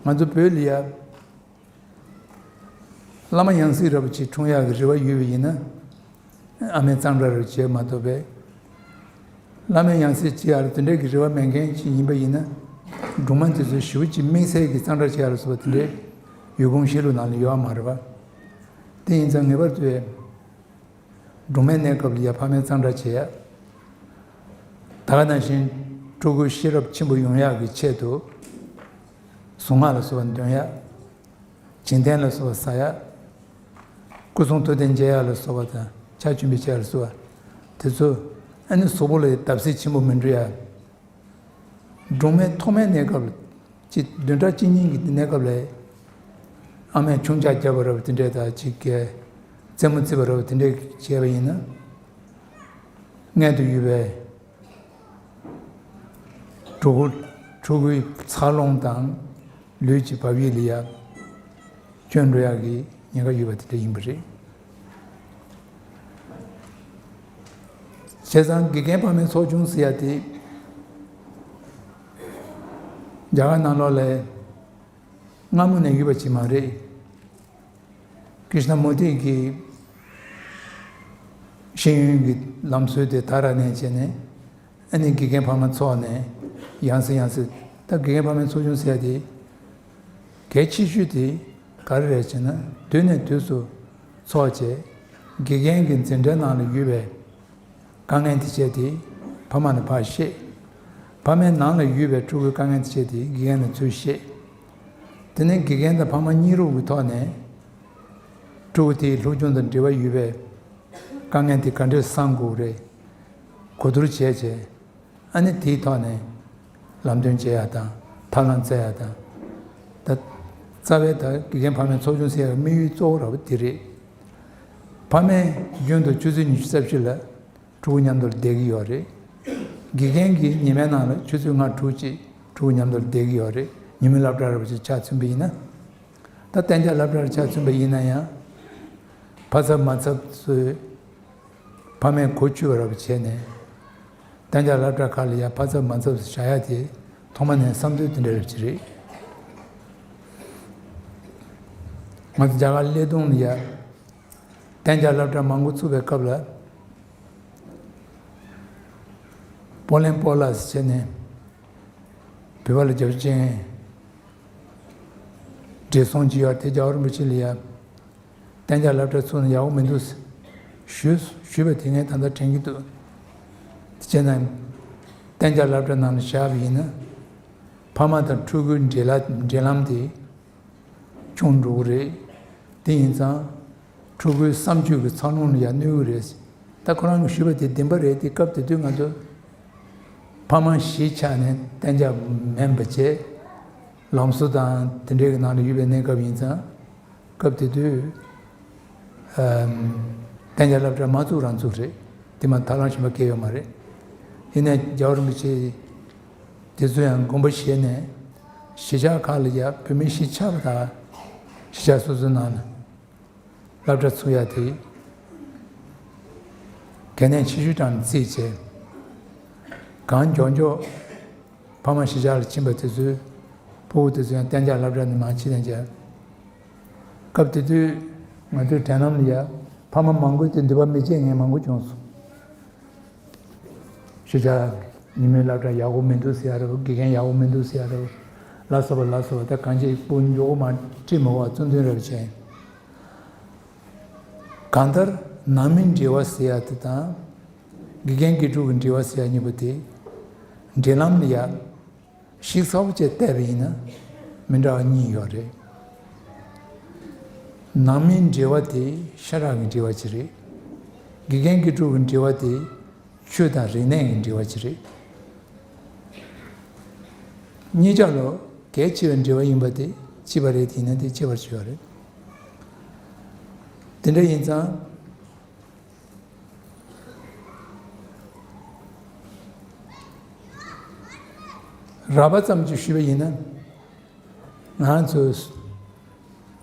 ང་ཚོ་བོད་ལ་ཡ། བླ་མ་ཡང་སྲིད་རབ་ཅིག་འཁྲུངས་ཡག་གི་རེ་བ་ཡོད་པ་ཡིན་ན། ཨ་མས་གཙང་སྦྲ་རེ་བྱེད་མ་གཏོགས་པས། བླ་མ་ཡང་སྲིད་ཅིག་ཡར་དེ་འདྲའི་གི་རེ་བ་མེད་མཁན་ཅིག་ཡིན་པ་ཡིན་ན། སྦྲང་མ་དེ་ཚོ་ཞེ་པོ་ཅིག་དམིགས་བསལ་གྱི་གཙང་སྦྲ་བྱེད་ཡ་ལ་སོགས་པ་དེ་འདྲའི་ཡུལ་གོམས་གཤིས་ལུགས་ནང་ལ་ཡོད་པ་མ་རེད་པ། དེ་ཡིན་ཙང་ངེས་པར་དུ་སྦྲང་མའི་གནས་སྐབས་ལ་ཡ་ཕ་མས་གཙང་སྦྲ་བྱེད་ཡ། ད་ག་ནང་བཞིན་ཕྲུ་གུ་ཤེས་རབ་ཆེན་པོ་ཡོང་ཡག་གི་ཆེད་དུ་གཟུངས་སྔགས་ལ་སོགས་པ་འདོན་ཡ། བྱིན་རྟེན་ལ་སོགས་པ་ཟ་ཡ། སྐུ་གསུང་ཐུགས་རྟེན་འཇལ་ཡ་ལ་སོགས་པ་དང་ཕྱག་མཆོད་འབུལ་བྱེད་ཡ་ལ་སོགས་པ་དེ་ཚོ་ཨ་ནི་གཟུགས་པོ་ལ་བརྡབ་གསིག་ཆེན་པོ་མི་འགྲོ་ཡ། སྦྲང་མའི་ཐོག་མའི་གནས་སྐབས་ལ་ཅིག་བདུན་ཕྲག་གཅིག་གཉིས་ཀྱི་གནས་སྐབས་ལ་ཨ་མས་ཆུང་ཇག་བརྒྱབ་པ་ར་བ་དེ་འདྲས་དང་ཅིག་གི་རྩེད་མོ་རྩེས་པ་ར་བ་དེ་འདྲས་བྱས་པ་ཡིན་ན། མངལ་དུ་ཡོད་པའི་ཕྲུ་གུ་ཕྲུ་གུའི་འཚར་ལོངས་དང་ལུས་ཀྱི་བབ་ཡིག་ལ་ཡ་སྐྱོན་འགྲོ་ཡག་གི་ཉེན་ཁ་ཡོད་པ་དེ་འདྲ་ཡིན་པ་རེད། བྱས་ཙང་དགེ་རྒན་ཕ་མའི་ཚོགས་ཆུང་ཟེར་ཡ་དེ་རྒྱ་གར་ནང་ལོགས་ལ་སྔ་མོ་ནས་ཡོད་པ་ཅིག་མ་རེད། ཀྲིཤ་ན་མུར་ཏི་གི་ཤེས་ཡོན་གྱི་ལམ་སྲོལ་དེ་དར་ར་ནས་བྱས་ནས་ཨ་ནི་དགེ་རྒན་ཕ་མ་ཚོགས་ནས་ཡང་སེ་ཡང་སེ་ད་དགེ་རྒན་ཕ་མའི་ཚོགས་ཆུང་ཟེར་ཡ་དེ་གལ་ཆེ་ཤོས་དེ་ག་རེ་རེད་ཅེ་ན། དུས་ནས་དུས་སུ་ཚོགས་བྱས་དགེ་རྒན་གྱི་འཛིན་གྲྭའི་ནང་ལ་ཡོད་པའི་དཀའ་ངལ་དེ་བཤད་དེ་ཕ་མ་ལ་ཕར་བཤད། ཕ་མའི་ནང་ལ་ཡོད་པའི་ཕྲུ་གུའི་དཀའ་ངལ་དེ་བཤད་དེ་དགེ་རྒན་ལ་ཚུར་བཤད། དེ་ནས་དགེ་རྒན་དང་ཕ་མ་གཉིས་རུབ་ཀྱི་ཐོག་ནས་ཕྲུ་གུ་དེའི་སློབ་སྦྱོང་དང་འབྲེལ་བ་ཡོད་པའི་དཀའ་ངལ་དེ་ག་འདྲས་སེལ་དགོས་རེད། གོ་བསྡུར་བྱས་བྱས་ཨ་ནི་དེའི་ཐོག་ནས་ལམ་སྟོན་བྱེད་ཡ་དང་ཐབས་ལམ་བཙལ་ཡ་དང་། ད་རྩ་བའི་ད་དགེ་རྒན་ཕ་མའི་ཚོགས་ཆུང་ཟེར་ཡ་དམིགས་ཡུལ་གཙོ་བོ་ར་བ་དེ་རེད། ཕ་མས་རྒྱུན་དུ་ཆུ་ཚོད་ཉི་ཤུ་རྩ་བཞི་ལ་ཕྲུ་གུ་མཉམ་དུ་བསྡད་ཀྱི་ཡོད་རེད། དགེ་རྒན་གྱིས་ཉི་མའི་ནང་ལ་ཆུ་ཚོད་ལྔ་དྲུག་ཅིག་ཕྲུ་གུ་མཉམ་དུ་བསྡད་ཀྱི་ཡོད་རེད། ཉིན་མོའི་སློབ་གྲྭ་ར་བ་ཅིག་ཆ་མཚོན་པ་ཡིན་ན། ད་གཏན་འཇགས་སློབ་གྲྭར་ཆ་མཚོན་པ་ཡིན་ན་ཡང་། ཕ་ཚབ་མ་ཚབ་ཚོས་ཕ་མས་གོ་ཆོད་པ་ར་བ་བྱས་ནས་གཏན་འཇགས་སློབ་གྲྭ་ཁག་ལ་ཡང་ཕ་ཚབ་མ་ཚབ་བཞག་ཡ་དེ་ཐོག་མ་ནས་བསམ་ཚུལ་དེ་འདྲ་རེད་ཅེས་རེད། ང་ཚོ་རྒྱ་གར་ཀླད་སྟོང་ལ་ཡ་གཏན་འཇགས་སློབ་གྲྭ་མང་པོ་བཙུགས་པའི་སྐབས་ལ་པོ་ལན་པོ་ལ་ཟེར་བྱས་ནས་བོད་པ་ལ་རྒྱབ་སྐྱོར་བྱེད་མཁན་བགྲེས་སོང་ཅིག་ཡོད་དེ་རྒྱལ་བ་རིན་པོ་ཆེ་ལ་ཡ། གཏན་འཇགས་སློབ་གྲྭ་ཚུགས་ན་ཡག་པོ་མི་འདུག་ཞུས་ཞུས་པ་དེ་ངས་ད་ལྟ་དྲན་གྱི་འདུག་དེ་བྱས་ན་གཏན་འཇགས་སློབ་གྲྭ་ནང་ལ་བཞག་པ་ཡིན་ན་ཕ་མ་དང་ཕྲུ་གུའི་འབྲེལ་ལ་འབྲེལ་ལམ་དེ་ཆུང་འགྲོ་གི་རེད། དེ་ཡིན་ཙང་ཕྲུ་གུའི་བསམ་སྤྱོད་ཀྱི་འཚར་ལོངས་ལ་ཡང་གནོད་གི་རེད། ད་ཁོ་རང་གིས་ཞུས་པ་དེ་བདེན་པ་རེད་དེ་སྐབས་དེ་དུས་ང་ཚོ་ཕ་མ་གཞིས་ཆགས་ནས་གཏན་འཇགས་མིན་པ་བྱས་ལམ་བཟོ་དང་དེ་འདྲའི་གི་ནང་ལ་ཡོད་པའི་གནས་སྐབས་ཡིན་ཙང་། སྐབས་དེ་དུས་ཨམ། གཏན་འཇགས་སློབ་གྲྭ་མ་བཙུགས་རང་བཙུགས་རེད། དེ་མ་ཐབས་ལམ་གཞན་པ་གང་ཡང་ཡོད་མ་རེད། ཡིན་ནའི་རྒྱལ་བ་རིན་པོ་ཆེ་དེ་ཚོ་ཡང་དགོངས་པ་བཞེས་ནས་གཞིས་ཆགས་ཁག་ལ་ཡ་བོད་མི་གཞིས་ཆགས་པ་དང་གཞིས་ཆགས་སོ་སོའི་ནང་ལ་སློབ་གྲྭ་ཚུགས་ཡ་དེ་གལ་གནད་ཆེ་ཤོས་དང་བརྩིས་བྱས་གང་མགྱོགས་མགྱོགས། ཕ་མ་གཞིས་ཆགས་ལ་ཕྱིན་པ་དེ་ཚོའི་ཕྲུ་གུ་དེ་ཚོ་ཡང་གཏན་འཇགས་སློབ་གྲྭ་ནས་མར་ཕྱིན་ནས་བྱས། སྐབས་དེ་དུས་ང་ཚོའི་དྲན་ལམ་ལ་ཡ་ཕ་མ་མང་པོས་དེ་འདོད་པ་མི་བྱེད་མཁན་མང་པོ་བྱུང་སོང་། གཞིས་ཆགས་ཉིན་མོའི་སློབ་གྲྭ་ཡག་པོ་མི་འདུག་ཟེར་ཡ་རེད། དགེ་རྒན་ཡག་པོ་མི་འདུག་ཟེར་ཡ་རེད། ལ་སོགས་པ་ལ་སོགས་པ་ད་གང་ཅི་སྤུ་མགྱོགས་པོ་མར་ཁྲིད་མི་འོག་བཙུན་དོན་རེ་བྱས། གང་ལྟར་ནང་མི་འབྲེལ་བ་ཟེར་ཡ་དེ་དང་། དགེ་རྒན་དགེ་ཕྲུག་གི་འབྲེལ་བ་ཟེར་ཡ་གཉིས་པོ་དེ། འབྲེལ་ལམ་ལ་ཡ། ཞིབ་ཚགས་པོ་བྱས་བལྟས་པ་ཡིན་ན་མི་འདྲ་བ་གཉིས་ཡོད་རེད། ནང་མིའི་འབྲེལ་བ་དེ་ཤ་ཁྲག་གི་འབྲེལ་བ་ཅིག་རེད། དགེ་རྒན་དགེ་ཕྲུག་གི་འབྲེལ་བ་དེ་ཆོས་དང་རིག་གནས་ཀྱི་འབྲེལ་བ་ཅིག་རེད། གཉིས་ཆ་ལོ་གལ་ཆེ་བའི་འབྲེལ་བ་ཡིན་པ་དེ་གཅིག་པ་རེད། དེ་ཡིན་ན་དེ་གཅིག་པར་བྱས་ཡོད་རེད། དེ་འདྲ་ཡིན་ཙང་། རགས་པ་ཙམ་ཅིག་ཞུས་པ་ཡིན་ན། ང་ཚོས་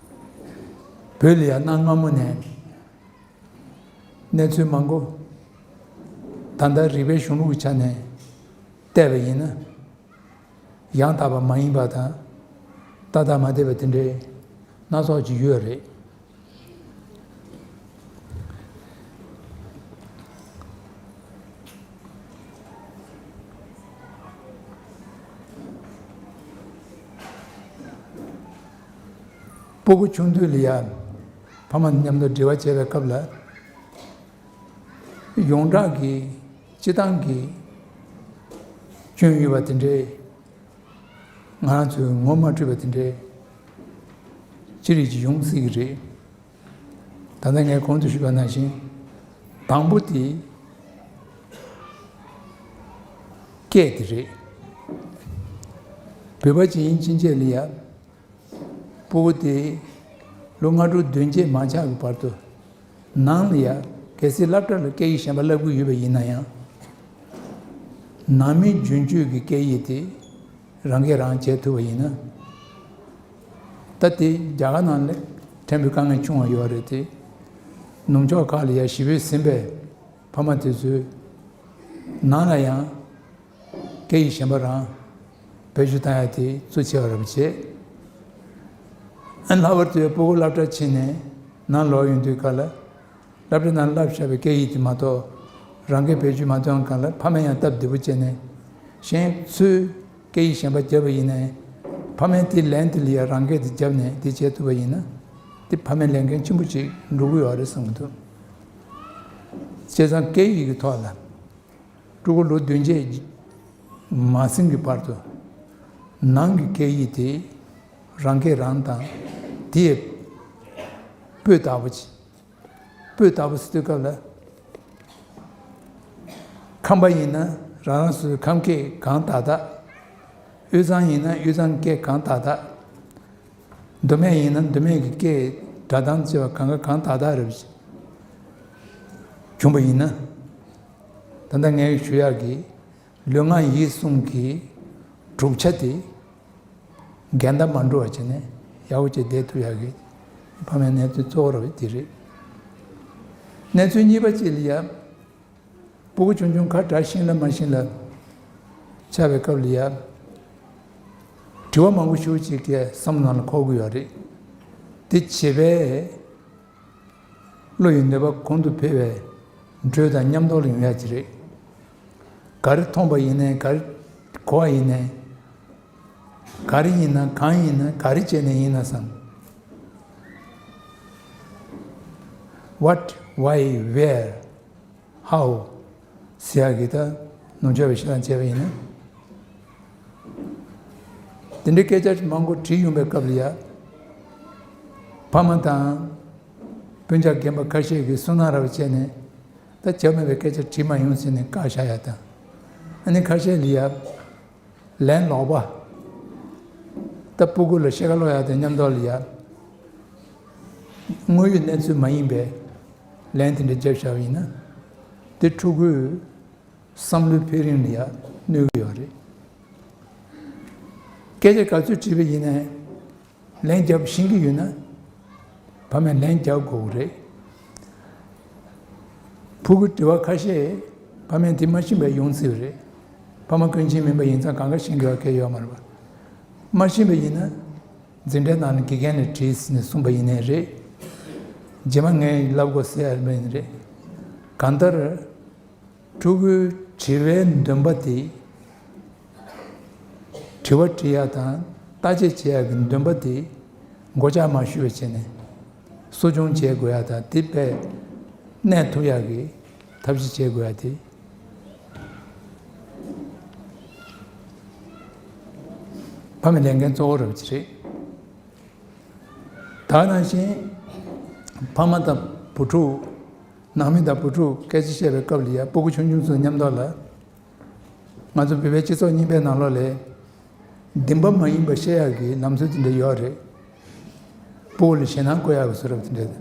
བོད་ལ་ཡང་གནའ་སྔ་མོ་ནས་གནས་ཚུལ་མང་པོ་ད་ལྟ་རིག་པའི་གཞུང་ལུགས་ཀྱི་ཆ་ནས་བལྟས་པ་ཡིན་ན། ཡང་དག་པ་མ་ཡིན་པ་དང་ཏག་ཏག་མ་བསྡད་པ་དེ་འདྲའི་སྣ་ཚོགས་ཅིག་ཡོད་རེད། སྤུ་གུ་ཆུང་དུས་ལ་ཡ་ཕ་མ་མཉམ་དུ་འབྲེལ་བ་བྱས་པའི་སྐབས་ལ། ཡོངས་གྲགས་ཀྱི་སྤྱི་བཏང་གི་སྐྱོན་ཡོད་པ་དེ་འདྲའི་ང་རང་ཚོས་ངོ་མ་འཕྲོད་པ་དེ་འདྲའི་ཅི་རིགས་ཀྱི་ཡོང་སྲིད་ཀྱི་རེད། ད་ལྟ་ངས་གོང་དུ་ཞུས་པ་ནང་བཞིན། དང་པོ་དེ་སྐད་དེ་རེད། བོད་པ་ཅིག་ཡིན་ཕྱིན་ཆད་ལ་ཡ། སྤུ་གུ་དེ་ལོ་ལྔ་དྲུག་བདུན་བརྒྱད་མ་ཆགས་ཀྱི་བར་དུ། ནང་ལ་ཡ་གལ་སྲིད་སློབ་གྲྭ་ལ་སྐད་ཡིག་གཞན་པ་བསླབ་ཀྱི་ཡོད་པ་ཡིན་ན་ཡང་། ནང་མི་རྒྱུན་སྤྱོད་ཀྱི་སྐད་ཡིག་དེ་རང་སྐད་རང་བྱེད་ཐུབ་པ་ཡིན་ན། ད་དེ་རྒྱ་གར་ནང་ལ་ཕྲན་བུ་དཀའ་ངལ་ཆུང་བ་ཡོད་རེད་དེ། ནུབ་ཕྱོགས་ཁག་ལ་ཡ་ཞེ་པོ་ཟིན་པའི་ཕ་མ་དེ་ཚོས་ནང་ལ་ཡང་སྐད་ཡིག་གཞན་པ་རང་བེད་སྤྱོད་བཏང་ཡ་དེ་གཙོ་ཆེ་བ་རེད་པ་བྱས། ཨ་ལྷག་པར་དུ་སྤུ་གུ་སློབ་གྲྭ་ཕྱིན་ནས་ནང་ལོག་ཡོང་དུས་སྐབས་ལ། སློབ་གྲྭ་ནང་བསླབ་བྱ་བའི་སྐད་ཡིག་དེ་མ་གཏོགས་རང་སྐད་བེད་སྤྱོད་མ་བཏང་སྒང་ལ་ཕ་མས་ཡང་སྟབས་བདེ་པོ་བྱས་ནས་གཞན་ཚོས་སྐད་ཡིག་གཞན་པ་བརྒྱབ་པ་ཡིན་ནའི་ཕ་མས་དེ་ལན་དེ་ལ་ཡང་རང་སྐད་དེ་བརྒྱབ་ནས་དེ་བྱེད་ཐུབ་པ་ཡིན་ན་དེ་ཕ་མའི་ལས་འགན་ཆེན་པོ་ཅིག་འགྲུབ་ཀྱི་ཡོད་རེད་བསམ་གྱི་འདུག་བྱས་ཙང་སྐད་ཡིག་གི་ཐོག་ལ་ཕྲུ་གུ་ལོ་བདུན་བརྒྱད་མ་ཟིན་གྱི་བར་དུ་ནང་གི་སྐད་ཡིག་དེ་རང་སྐད་རང་དང་དེའི་སྤུས་དག་པོ་ཅིག་སྤུས་དག་པོ་ཟེར་དུས་སྐབས་ལ། ཁམས་པ་ཡིན་ན་རང་རང་སོ་སོའི་ཁམས་སྐད་གང་དག་དག་དབུས་གཙང་ཡིན་ན་དབུས་གཙང་སྐད་གང་དག་དག་མདོ་སྨད་ཡིན་ན་མདོ་སྨད་ཀྱི་སྐད་སྒྲ་གདངས་བཅས་པ་གང་ག་གང་དག་དག་རེ་བྱུང་བ་ཡིན་ན། ད་ལྟ་ངས་ཞུ་ཡག་གི་ལུས་ངག་ཡིད་གསུམ་གྱི་གྲུབ་ཆ་དེ། འགལ་ཟླ་མ་འགྲོ་བ་བྱས་ནས་ཡག་པོ་བྱས་བསྡད་ཐུབ་ཡག་གི་ཕ་མའི་གནས་ཚུལ་གཙོ་བོ་ར་བ་དེ་རེད། གནས་ཚུལ་གཉིས་པ་གཅིག་ལ་ཡ། སྤུ་གུ་ཆུང་ཆུང་ཁ་གྲག་ཤིང་ལ་མ་ཤིང་ལ་ཆགས་པའི་སྐབས་ལ་ཡ། དྲི་བ་མང་པོ་ཞེ་པོ་ཅིག་གི་བསམ་བློ་ནང་ལ་འཁོར་གྱི་ཡོད་རེད། དེ་བྱེད་པས། བློ་ཡི་ནུས་པ་གོང་དུ་འཕེལ་བའི་འགྲོས་དང་མཉམ་དུ་ཡོང་ཡ་ཅིག་རེད། ག་རེ་མཐོང་པ་ཡིན་ནའི་ག་རེ་གོ་བ་ཡིན་ནའི། ག་རེ་ཡིན་ན་གང་ཡིན་ན་ག་རེ་བྱས་ནས་ཡིན་ན་བསམ། What, why, where, how ཟེར་ཡག་གི་ད་ནུབ་ཕྱོགས་པའི་ཤེས་ལ་བྱས་པ་ཡིན་ན། དེ་འདྲའི་སྐད་ཆ་མང་པོ་དྲིས་ཡོང་པའི་སྐབས་ལ་ཡ། ཕ་མ་དང་སྤུན་ཀྱག་རྒན་པ་ཁ་ཤས་ཀྱིས་སུན་སྣང་ར་བ་བྱས་ནས་ད་བྱ་མེད་པའི་སྐད་ཆ་དྲིས་མ་ཡོང་ཟེར་ནས་བཀག་བཞག་ཡ་དང་། ཨ་ནི་ཁ་ཤས་ལ་ཡ། ལན་ལོག་པ། ད་སྤུ་གུ་ལ་ཤེས་ཀ་ལོག་ཡ་དང་མཉམ་དུ་ལ་ཡ། དངོས་ཡོད་གནས་ཚུལ་མ་ཡིན་པའི་ལན་དེ་འདྲ་བརྒྱབ་བཞག་པ་ཡིན་ན། དེ་ཕྲུ་གུའི་བསམ་བློའི་འཕེལ་རིམ་ལ་ཡ་གནོད་ཀྱི་ཡོད་རེད། སྐད་ཆ་ག་ཚོད་དྲིས་པ་ཡིན་ནའི་ལན་རྒྱབ་ཤེས་ཀྱི་ཡོད་ན། ཕ་མས་ལན་རྒྱག་དགོས་རེད། ཕྲུ་གུ་དྲི་བ་ཁ་ཤས་ཕ་མས་དེ་མ་ཤེས་པ་ཡོང་སྲིད་པ་རེད། ཕ་མ་ཀུན་མཁྱེན་མིན་པ་ཡིན་ཙང་གང་ག་ཤེས་དགོས་པ་གལ་ཡོད་མ་རེད་པ། མ་ཤེས་པ་ཡིན་ན། འཛིན་གྲྭའི་ནང་ལ་དགེ་རྒན་ལ་དྲིས་ནས་གསུངས་པ་ཡིན་ནའི་རེད། རྗེས་མ་ངས་ལབ་དགོས་ཟེར་ཡ་མིན་རེད། གང་ལྟར། ཕྲུ་གུའི་དྲི་བའི་འདུན་པ་དེ། དྲི་བ་དྲི་ཡ་དང་བརྟག་དཔྱད་བྱེད་ཡ་གི་འདུན་པ་དེ་མགོ་བཅག་མ་ཞུ་བ་བྱས་ནས་གསོ་སྐྱོང་བྱེད་དགོས་ཡ་དང་དེ་དཔེ་གནས་ཐུབ་ཡ་གི་ཐབས་ཤེས་བྱེད་དགོས་ཡ་དེ་ཕ་མའི་ལས་འགན་གཙོ་བོ་རེད་པ་ཅིག་རེད། ད་ནང་བཞིན་ཕ་མ་དང་བུ་ཕྲུག་ནང་མི་དང་བུ་ཕྲུག་སྐད་ཆ་བཤད་པའི་སྐབས་ལ་ཡ་སྤུ་གུ་ཆུང་ཆུང་ཚོ་མཉམ་དུ་ལ། ང་ཚོ་བོད་པའི་སྤྱི་ཚོགས་རྙིང་པའི་ནང་ལོགས་ལ། བདེན་པ་མ་ཡིན་པ་བཤད་ཡག་གི་ལམ་སྲོལ་དེ་འདྲ་ཡོད་རེད། སྤུ་གུ་ལ་ཞེད་སྣང་བསྐུལ་ཡག་གི་བཟོ་འདྲ་དེ་འདྲ།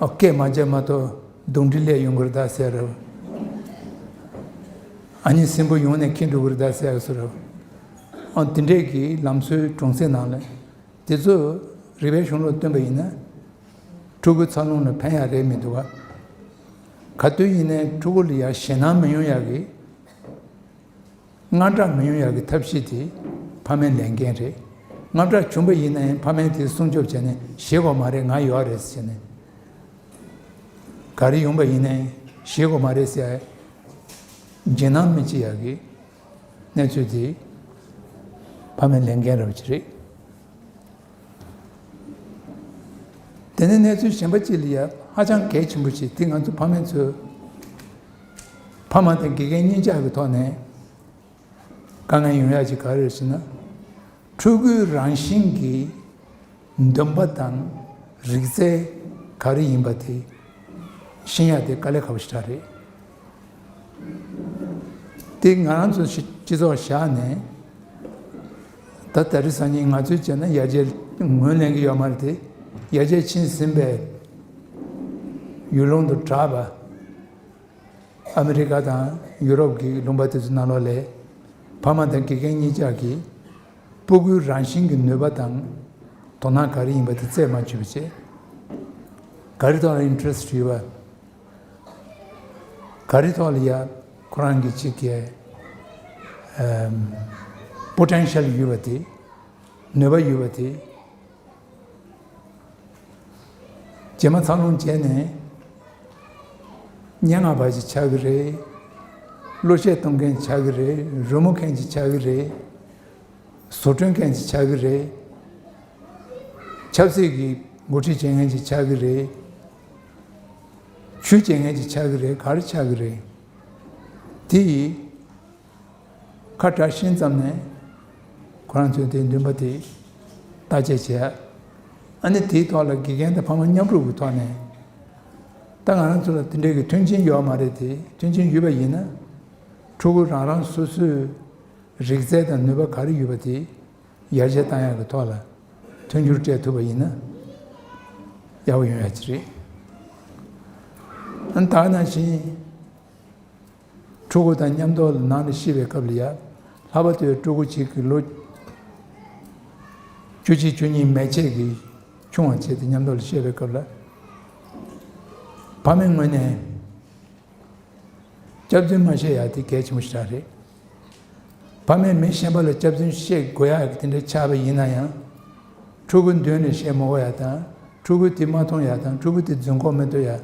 ཨོ་སྐད་མ་རྒྱག་མ་གཏོགས་གདོན་འདྲེ་སླེབས་ཡོང་གི་རེད་ད་ཟེར་རེད། ཨ་ནི་སྲིན་པོ་ཡོང་ནས་འཁྱེར་འགྲོ་གི་རེད་ད་ཟེར་ཡག་གི་བཟོ་འདྲ། ཨོ་དེ་འདྲས་ཀྱི་ལམ་སྲོལ་གྲོང་གསེབ་ནང་ལ། དེ་ཚོ་རིག་པའི་གཞུང་ལ་བསྟུན་པ་ཡིན་ན། ཕྲུ་གུའི་འཚར་ལོངས་ལ་ཕན་ཡག་རེད་མི་འདུག་ག་ག་དུས་ཡིན་ནའི་ཕྲུ་གུ་ལ་ཡ་ཞེད་སྣང་མི་ཡོང་ཡག་གི། དངངས་སྐྲག་མི་ཡོང་ཡག་གི་ཐབས་ཤེས་དེ་ཕ་མའི་ལས་འགན་རེད། དངངས་སྐྲག་བྱུང་པ་ཡིན་ནའི་ཕ་མས་དེ་སྲུང་སྐྱོབ་བྱས་ནས་ཞེད་དགོས་མ་རེད་ང་ཡོད་རེད་ཟེར་ནས། ག་རེ་ཡོང་པ་ཡིན་ནའི་ཞེད་དགོས་མ་རེད་ཟེར་ཡ། འཇིགས་སྣང་མི་སྐྱེ་ཡག་གི་གནས་ཚུལ་དེ་ཕ་མའི་ལས་འགན་རེད་པ་ཅིག་རེད། དེ་ནས་གནས་ཚུལ་གཞན་པ་གཅིག་ལ་ཡ་ཧ་ཅང་གལ་ཆེན་པོ་ཞིག་དེ་ང་ཚོ་ཕ་མ་ཚོས་ཕ་མ་དང་དགེ་རྒན་གཉིས་ཆ་གི་ཐོག་ནས་དཀའ་ངལ་ཡོང་ཡ་ཅིག་ག་རེ་རེད་ཟེར་ན། ཕྲུ་གུའི་རང་བཞིན་གྱི་འདུན་པ་དང་རིག་རྩལ་ག་རེ་ཡིན་པ་དེ་ཤེས་ཡ་དེ་དཀའ་ལས་ཁག་པོ་ཞེ་དྲག་རེད། དེ་ང་རང་ཚོ་སྤྱི་ཚོགས་བཞག་ནས་ད་ད་རེས་སང་ཉིན་ང་ཚོས་བྱས་ན་ཡར་རྒྱས་ངོས་ལེན་གྱི་ཡོད་མ་རེད་དེ། ཡར་རྒྱས་ཕྱིན་ཟིན་པའི་ཡུལ་ལུང་དུ་གྲགས་པ། ཨ་མི་རི་ཀ་དང་ཡུ་རོབ་ཀྱི་ལུང་པ་དེ་ཚོ་ནང་ལོགས་ལ་ཕ་མ་དང་དགེ་རྒན་གཉིས་ཆ་གིས་སྤུ་གུའི་རང་བཞིན་གྱི་ནུས་པ་དང་དོ་སྣང་ག་རེ་ཡིན་པ་དེ་རྩད་མ་ཆོད་པ་བྱས། ག་རེ་ཐོག་ལ་ཨིན་ཊི་རེ་སི་ཊི་ཡོད་པ། ག་རེ་ཐོག་ལ་ཡ་ཁོ་རང་གི་ཅིག་གི་ཨམ་པོ་ཊེན་ཤལ་ཡོད་པ་དེ། ནུས་པ་ཡོད་པ་དེ། རྗེས་མ་འཚར་ལོངས་བྱས་ནས་སྙན་ངག་པ་ཞིག་ཆགས་ཀྱི་རེད། གླུ་གཞས་གཏོང་མཁན་ཆགས་ཀྱི་རེད། རོལ་མོ་མཁན་ཞིག་ཆགས་ཀྱི་རེད། བཟོ་སྐྲུན་མཁན་ཞིག་ཆགས་ཀྱི་རེད། ཆབ་སྲིད་ཀྱི་འགོ་ཁྲིད་བྱེད་མཁན་ཞིག་ཆགས་ཀྱི་རེད། ཆོས་བྱེད་མཁན་ཞིག་ཆགས་ཀྱི་རེད། ག་རེ་ཆགས་ཀྱི་རེད། དེ་ཡིས་ཁ་བྲལ་ཤེས་ཙམ་ནས་ཁོ་རང་ཚོས་དེའི་འདུན་པ་དེ་བརྟག་དཔྱད་བྱས། ཨ་ནི་དེའི་ཐོག་ལ་དགེ་རྒན་དང་ཕ་མ་མཉམ་རུབ་ཀྱི་ཐོག་ནས། ད་ང་རང་ཚོ་ལ་དེ་འདྲའི་གི་མཐུན་རྐྱེན་ཡོད་མ་རེད་དེ། མཐུན་རྐྱེན་ཡོད་པ་ཡིན་ན། ཕྲུ་གུ་རང་རང་སོ་སོའི་རིག་རྩལ་དང་ནུས་པ་ག་རེ་ཡོད་པ་དེ་ཡར་རྒྱས་བཏང་ཡག་གི་ཐོག་ལ་མཐུན་འགྱུར་སྤྲད་ཐུབ་པ་ཡིན་ན་ཡག་པོ་ཡོང་ཡག་ཅིག་རེད། ཨ་ནི་ད་ག་ནང་བཞིན། ཕྲུ་གུ་དང་མཉམ་དུ་ནང་ལ་ཤི་བའི་སྐབས་ལ་ཡ། ལྷག་པར་དུ་ཕྲུ་གུ་གཅིག་གི་ལོ་བཅུ་གཅིག་བཅུ་གཉིས་མན་ཆད་ཀྱི་ཆུང་བ་བྱས་ཏེ་མཉམ་དུ་ལ་ཤི་བའི་སྐབས་ལ། ཕ་མའི་ངོས་ནས་སྐྱག་རྫུན་མ་བཤད་ཡ་དེ་གལ་ཆེན་པོ་ཞིག་རེད། ཕ་མས་མི་གཞན་པ་ལ་སྐྱག་རྫུན་བཤད་དགོས་ཡག་གི་དེ་འདྲ་ཆགས་པ་ཡིན་ན་ཡང་། ཕྲུ་གུ་མདུན་ནས་བཤད་མ་དགོས་ཡ་དང་། ཕྲུ་གུ་དེ་མ་མཐོང་ཡ་དང་། ཕྲུ་གུ་དེ་རྫུན་གོ་མི་ཐུབ་ཡ།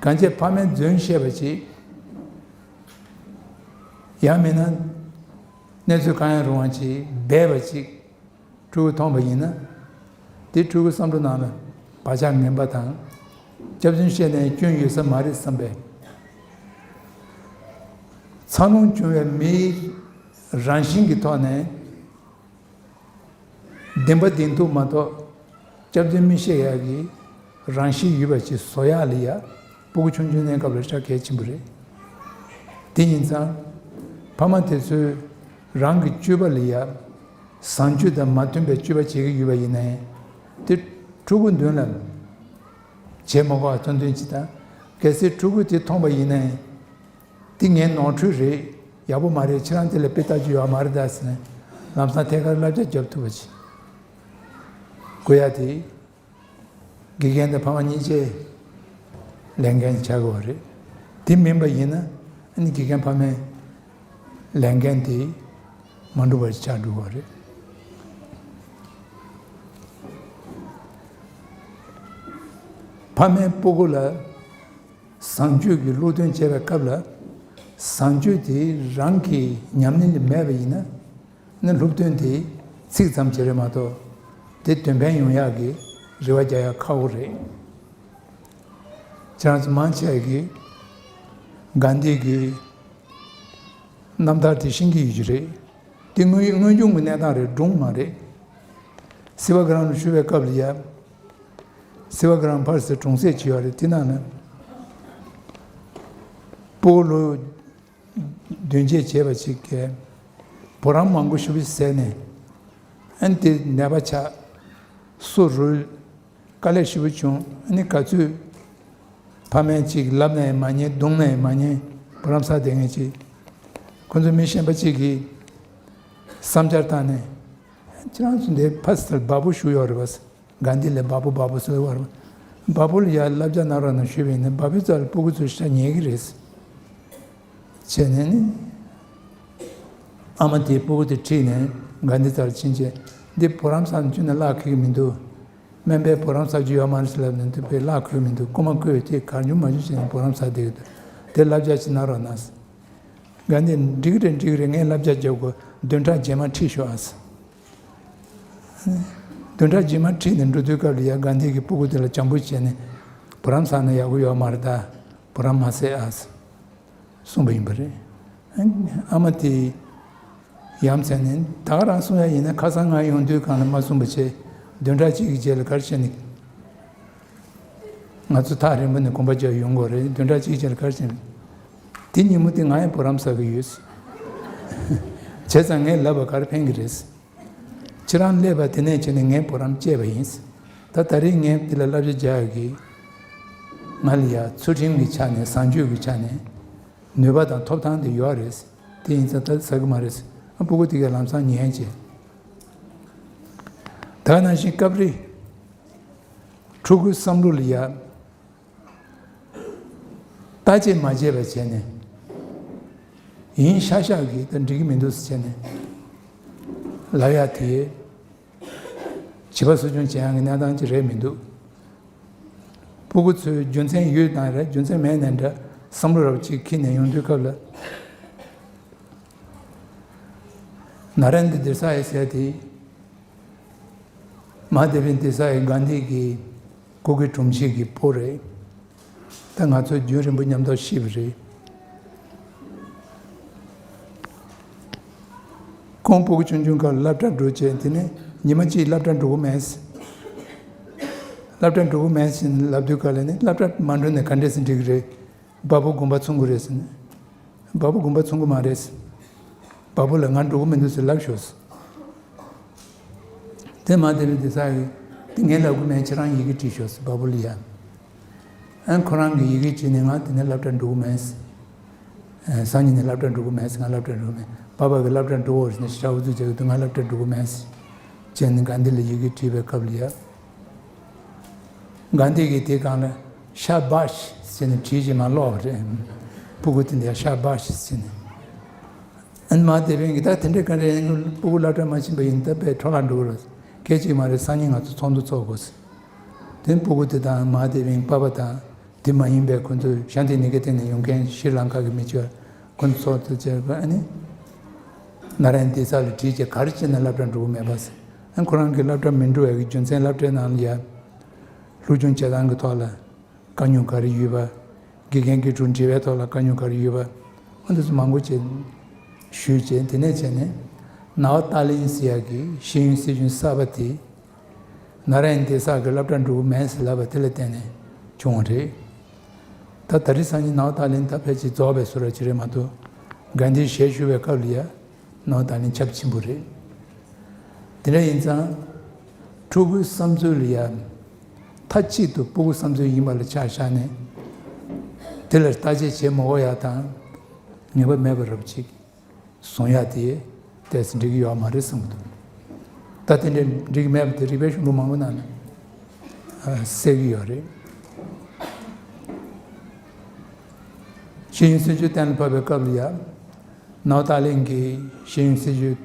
གང་བྱས་ཕ་མས་རྫུན་བཤད་པ་ཅིག། ཡང་མིན་ན་གནས་ཚུལ་གང་ཡང་རུང་བ་ཅིག་སྦས་པ་ཅིག་ཕྲུ་གུས་མཐོང་བ་ཡིན་ན། དེ་ཕྲུ་གུའི་བསམ་བློ་ནང་ལ་བག་ཆགས་ངན་པ་དང་། སྐྱག་རྫུན་བཤད་ནས་སྐྱོན་ཡོད་ས་མ་རེད་བསམ་པའི། འཚར་ལོངས་བྱུང་བའི་མིའི་རང་བཞིན་གྱི་ཐོག་ནས། བདེན་པ་བདེན་ཐུབ་མ་གཏོགས། སྐྱག་རྫུན་མི་བཤད་ཡག་གི་རང་གཤིས་ཡོད་པ་ཅིག་བཟོ་ཡག་ལ་ཡ། སྤུ་གུ་ཆུང་ཆུང་ནས་སྐབས་ལ་ཧ་ཅང་གལ་ཆེན་པོ་རེད། དེ་ཡིན་ཙང་། ཕ་མ་དེ་ཚོས་རང་གི་སྤྱོད་པ་ལ་ཡ། བཟང་སྤྱོད་དང་མ་མཐུན་པའི་སྤྱོད་པ་བྱེད་ཀྱི་ཡོད་པ་ཡིན་ན་ཡང་། དེ་ཕྲུ་གུ་མདུན་ལ་བྱེད་མ་དགོས་པ་ཐོན་ཐོན་ཅིག་དང་། གལ་སྲིད་ཕྲུ་གུས་དེ་མཐོང་པ་ཡིན་ན་ཡང་། འདི་ངའི་ནོར་འཁྲུལ་རེད། ཡག་པོ་མ་རེད། ཁྱེད་རང་དེ་ལ་དཔེ་ལྟ་རྒྱུ་ཡོད་མ་རེད་ད་ཟེར་ནས་ལམ་སང་ཐད་ཀར་བསླབ་བྱ་རྒྱབ་ཐུབ་པ་ཅིག་དགོས་ཡ་དེ། དགེ་རྒན་དང་ཕ་མ་གཉིས་ཆའི་ལས་འགན་ཆགས་དགོས་པ་རེད། དེ་མིན་པ་ཡིན་ན་ཨ་ནི་དགེ་རྒན་ཕ་མའི་ལས་འགན་དེ་མ་འགྲུབ་པ་ཆགས་འགྲོ་གི་རེད། ཕ་མས་སྤུ་གུ་ལ་བཟང་སྤྱོད་ཀྱི་སློབ་སྟོན་བྱེད་པའི་སྐབས་ལ། བཟང་སྤྱོད་དེ་རང་གི་ཉམས་ལེན་ལ་མེད་པ་ཡིན་ན། ནི་སློབ་སྟོན་དེ་ཚིག་ཙམ་ཞིག་རེད་མ་གཏོགས། དེ་དོན་ཕན་ཡོང་ཡག་གི་རེ་བ་རྒྱག་ཡག་ཁག་པོ་རེད། ཁྱེད་རང་ཚོ་མང་ཆེ་གིས་གྷན་དྷི་གི་རྣམ་ཐར་དེ་ཤེས་ཀྱི་ཡོད་ཀྱི་རེད། དེ་དངོས་དངོས་བྱུང་གི་གནས་སྟངས་རེད། སྒྲུང་མ་རེད། སི་བ་གྷ་རམ་ལ་བཞུགས་པའི་སྐབས་ལ་ཡ། སི་བ་གྷ་རམ་ཕར་ཟེར་གྲོང་གསེབ་ཅིག་ཡོད་རེད། དེ་ནང་ན་སྤོ་ལོ་སྡོན་བྱེད་བྱས་པ་ཅིག་གིས་བུ་རམ་མང་པོ་ཞེ་པོ་བཟས་ནས། ཨ་ནི་དེ་ནད་པ་ཆགས། སོ་རུལ། དཀའ་ལས་ཞེ་པོ་བྱུང་། ཨ་ནི་ག་ཚོད་ཕ་མས་ཅིག་ལབ་ན་ཡང་མ་ཉན། རྡུང་ན་ཡང་མ་ཉན། བུ་རམ་ཟ་བསྡད་མཁན་ཅིག། ཁོ་ཚོ་མི་གཞན་པ་ཅིག་གིས་བསམ་འཆར་བཏང་ནས། ཁྱེད་རང་ཚོ་འདི་ཕ་སི་ལ་བ་སྤུ་བཞུགས་ཡོད་རེད་པ། གྷན་དྷི་ལ་བ་སྤུ་བ་སྤུ་ཟེར་བ་རེད། བ་སྤུ་ལ་ཡ་བསླབ་བྱ་གནང་རོགས་གནང་ཞུས་པ་ཡིན་ན། བ་སྤུའི་རྩ་ལ་སྤུ་གུ་ཚོས་ཤ་ཉལ་གི་རེད། བྱས་ནས་ནི། ཨ་མ་དེས་སྤུ་གུ་དེ་ཁྲིད་ནས་གྷན་དྷི་རྩ་ལ་ཕྱིན་བྱས། འདི་བུ་རམ་ཟ་ནས་ཁྱོན་ནས་གླགས་འཁེལ་གི་མི་འདུག། སྨན་པས་བུ་རམ་ཟ་རྒྱུ་ཡོད་མ་རེད་ཟེར་ལབ་ནས་འདི་དཔེ་གླགས་འཁེལ་མི་འདུག། རྐུ་མ་རྐུས་དེ་གར་འགྱུར་མ་འགྱུར་བྱས་ནས་བུ་རམ་ཟ་བསྡད་ཀྱི་འདུག། དེ་བསླབ་བྱ་ཅིག་གནང་རོགས་གནང་། གྷན་དྷི་འགྲིག་གི་རེད། འགྲིག་གི་རེད། ངས་བསླབ་བྱ་རྒྱབ་དགོས། བདུན་ཕྲག་རྗེས་མ་ཁྲིད་ཤོག་ཨ། བདུན་ཕྲག་རྗེས་མ་ཁྲིད་ནས་འགྲོ་དུས་སྐབས་ལ་ཡ་དགའ་ལྡན་གྱིས་སྤུ་གུ་དེ་ལ་བྱམས་པོ་བྱས་ནས་བུ་རམ་ཟ་ན་ཡག་པོ་ཡོད་མ་རེད་ད། བུ་རམ་མ་ཟས་ཨ། གསུངས་པ་ཡིན་པ་རེད། ཨ་མ་དེས་ཡ་མཚན་ནས་ད་ག་རང་གསུང་ཡ་ཡིན་ན་ཁ་སང་ང་ཡོང་དུས་སྒང་ལ་མ་གསུངས་པ་བྱས། བདུན་ཕྲག་གཅིག་གི་རྗེས་ལ་ག་རེ་བྱས་ནས། ང་ཚོ་ཐག་རིང་པོ་ནས་གོམ་པ་རྒྱག་ཡོང་དགོས་རེད། བདུན་ཕྲག་གཅིག་རྗེས་ལ་ག་རེ་བྱས་ནས། དེ་ཉིན་མོ་དེ་ང་ཡང་བུ་རམ་ཟ་གི་ཡོད། བྱས་ཙང་ངས་ལབ་པ་ག་རེ་ཕན་གི་རེད། ཁྱེད་རང་སླེབས་པ་དེ་ནས་བྱས་ནས་ངས་བུ་རམ་བཅད་པ་ཡིན། ད་ད་རེས་ངས་དེ་ལ་བསླབ་བྱ་རྒྱག་ཡ་གི། ང་ལ་ཡ་ཚུལ་ཁྲིམས་ཀྱི་ཆ་ནས་བཟང་སྤྱོད་ཀྱི་ཆ་ནས་ནུས་པ་དང་ཐོབ་ཐང་དེ་ཡོད་རེད། དེ་ཡིན་ཙང་ད་ཟ་གི་མ་རེད། ཨ་སྤུ་གུ་དེ་གས་ལམ་སང་ཉན་བྱས། ད་ནང་བཞིན་སྐབས་རེ་ཕྲུ་གུའི་བསམ་བློ་ལ་ཡ། བརྟག་དཔྱད་མ་བྱས་པ་བྱས་ནས། ཡིན་ཤག་ཤག་གིས་ད་འགྲིག་གི་མི་འདུག་ཟེར་བྱས་ནས་ལབ་ཡ་དེ། བྱིས་པ་གསོ་སྐྱོང་བྱེད་ཡག་གི་གནས་སྟངས་ཅིག་རེད་མི་འདུག་སྤུ་གུ་ཚོའི་རྒྱུ་མཚན་ཡོད་དང་རེད། རྒྱུ་མཚན་མེད་ནའི་འདྲ། བསམ་བློ་རབ་ཅིག་འཁྱེར་ནས་ཡོང་དུས་སྐབས་ལ། ནཱ་ལེནྡྲ་དེ་ས་ཡི་ཟེར་དེ། མ་དེ་བན་དེ་ས་ཡི་དགའ་ལྡན་གྱི་སྐུ་སྒེར་དྲུང་ཆེ་གི་བུ་རེད། ད་ང་ཚོ་རྒྱུན་རིང་པོ་མཉམ་དུ་ཤི་བ་རེད། ཁོང་སྤུ་གུ་ཆུང་ཆུང་སྐབས་སློབ་གྲྭ་འགྲོ་བྱས། དེ་ནས་ཉི་མ་གཅིག་སློབ་གྲྭ་འགྲོ་གི་མེད། སློབ་གྲྭ་འགྲོ་གི་མེད་ཟེར་ལབ་དུས་སྐབས་ལ་ནི་སློབ་གྲྭ་མ་འགྲོ་ནས་ག་འདྲས་སེ་འགྲིག་གི་རེད། བ་སྤུ་དགོན་པ་མཚུངས་ཀྱི་རེད་ཟེར་ནས། བ་སྤུ་དགོན་པ་མཚུངས་ཀྱི་མ་རེད། བ་སྤུ་ལ་ང་འགྲོ་གི་མི་འདུག་ཟེར་ལབ་ཤོག་ཟེར། དེ་མ་དེ་བས་དེ་ས་ཡི་དེ་ངས་ལབ་གི་མེད། ཁྱེད་རང་ཡི་གེ་བྲིས་ཤོག་ཟེར་བ་སྤུ་ལ་ཡ། ཨ་ཁོ་རང་གིས་ཡི་གེ་བྲིས་ནས་ང་དེ་ནས་སློབ་གྲྭ་འགྲོ་གི་མེད་ཟེར། ཨ་སང་ཉིན་ནས་སློབ་གྲྭ་འགྲོ་གི་མེད་ཟེར། ང་སློབ་གྲྭ་འགྲོ་གི་མེད། པ་ཕ་གིས་སློབ་གྲྭ་འགྲོ་འོ་ཟེར་ནས་ཤ་འུ་ཚུགས་བྱེད་གི་འདུག་ང་སློབ་གྲྭ་འགྲོ་གི་མེད་ཟེར། བྱས་ནས་དགའ་ལྡན་ལ་ཡི་གེ་བྲིས་པའི་སྐབས་ལ་ཡ། དགའ་ལྡན་གྱིས་དེའི་སྒང་ལ་ཤ་བཱཤ་ཟེར་ནས་བྲིས་བྱས་མར་སློག་པ་རེད། སྤུ་གུ་དེ་འདི་ཡ་ཤ་བཱཤ་ཟེར་ནས། ཨན་མ་དེ་བན་གྱིས་ད་དེ་འདྲའི་ག་རེ་ཡིན། སྤུ་གུ་སློབ་གྲྭ་མ་ཕྱིན་པ་ཡིན་ད་དཔེ་འཕྲོ་བརླག་འགྲོ་གི་རེད། སྐད་ཅིག་མ་རེད། སང་ཉིན་ང་ཚོ་ཚོགས་འདུ་ཚོགས་དགོས་ཟེར། དེ་སྤུ་གུ་དེ་དང་མ་དེ་བན་པ་ཕ་དང་། དེ་མ་ཡིན་པའི་ཁོ་ཚོ་ཤཱནྟི་ནི་ཀེ་ཏན་ནས་ཡོང་མཁན་ཤྲི་ལང་ཀ་གི་མི་ཅིག་ཁོ་ཚོ་ཚོགས་འདུ་བྱས་པ། ཨ་ནི་ནཱ་ལེནྡྲའི་ས་ལ་བྲིས་བྱས་ག་རེ་བྱས་ན་སློབ་གྲྭ་འགྲོ་གི་མེད་པ་ཟེར། ཨ་ཁོ་རང་གི་སློབ་གྲྭ་མི་འགྲོ་བའི་གི་རྒྱུ་མཚན་སློབ་གྲྭའི་ནང་ལ་ཡ། སློབ་སྦྱོང་བྱེད་སྟངས་ཀྱི་ཐོག་ལ་དཀའ་རྙོག་ག་རེ་ཡོད་པ། དགེ་རྒན་དགེ་ཕྲུག་འབྲེལ་བའི་ཐོག་ལ་དཀའ་རྙོག་ག་རེ་ཡོད་པ། ཨ་འདི་ཚོ་མང་པོ་ཅིག་ཞུས་བྱས། དེ་ནས་བྱས་ནས་ནཱ་ཝ་ཏཱ་ལན་ཟེར་ཡག་གི་ཤེས་ཡོན་སྲིད་བྱུས་གསར་པ་དེ། ནཱ་ལེནྡྲའི་ས་གི་སློབ་གྲྭ་འགྲོ་གི་མེད་ཟེར་ལབ་པ་དེ་ལ་བརྟེན་ནས་བྱུང་བ་རེད། ད་ད་རེས་སང་ཉིན་ནཱ་ཝ་ཏཱ་ལན་ད་ཕལ་ཆེར་རྫོགས་པའི་བཟོ་འདྲ་ཅིག་རེད་མ་གཏོགས། དགའ་ལྡན་ཞལ་བཞུགས་པའི་སྐབས་ལ་ཡ་ནཱ་ཝ་ཏཱ་ལན་ཁྱབ་ཆེན་པོ་རེད། དེ་འདྲ་ཡིན་ཙང་ཕྲུ་གུའི་བསམ་ཚུལ་ལ་ཡ་མཐའ་གཅིག་ཏུ་སྤུ་གུ་བསམ་ཚུལ་ཡིན་པ་ལ་ཆ་བཞག་ནས་དེ་ལ་བརྟག་དཔྱད་བྱེད་མ་དགོས་ཡ་དང་། ངེས་པ་མེད་པ་རབ་ཅིག་བཟུང་ཡ་དེ་ཏོག་ཙམ་འགྲིག་གི་ཡོད་མ་རེད་བསམ་གྱི་འདུག་ད་དེ་འདྲ་འགྲིག་གི་མེད་པ་དེ་རིག་པའི་གཞུང་ལུགས་མང་པོ་ནང་ནས་ཨ་གསལ་གྱི་ཡོད་རེད། ཤེས་ཡོན་སྲིད་བྱུས་གཏན་ལ་ཕབ་པའི་སྐབས་ལ་ཡ། ནཱ་ཝ་ཏཱ་ལན་གྱི་ཤེས་ཡོན་སྲིད་བྱུས་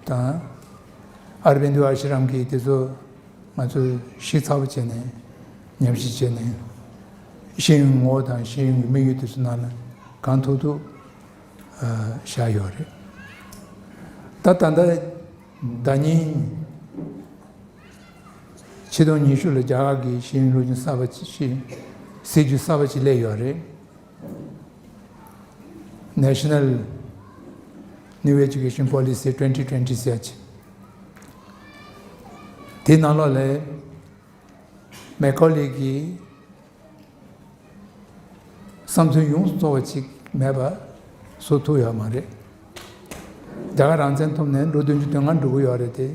དང་། ཨ་ར་བི་ནྡུ་ཨ་ཤི་རམ་གྱི་དེ་ཚོ་ང་ཚོས་ཞིབ་ཚགས་པོ་བྱས་ནས་ཉམས་ཞིབ་བྱས་ནས། ཤེས་ཡོན་ངོ་བོ་དང་ཤེས་ཡོན་གྱི་དམིགས་ཡུལ་དེ་ཚོ་ནང་ལ་གང་ཐུབ་ཐུབ་ཨ་བཞག་ཡོད་རེད། ད་ད་ལྟ་ཟླ་ཉིན་ཆིག་སྟོང་ཉི་ཤུ་ལ་རྒྱ་གར་གྱི་ཤེས་ཡོན་སློབ་སྦྱོང་གསར་པ་ཅིག་ཤེས་སྲིད་བྱུས་གསར་པ་ཅིག་སླེབས་ཡོད་རེད། National New Education Policy twenty twenty ཟེར་ཅིག་དེའི་ནང་ལོགས་ལ་མེ་ཁོ་ལི་གི་བསམ་ཚུལ་ཡོངས་སུ་རྫོགས་པ་ཅིག་མེད་པ་བཟོ་ཐུབ་ཡོད་མ་རེད། རྒྱ་གར་རང་བཙན་ཐོབ་ནས་ལོ་བདུན་ཅུ་དོན་ལྔ་འགྲོ་གི་ཡོད་རེད་དེ།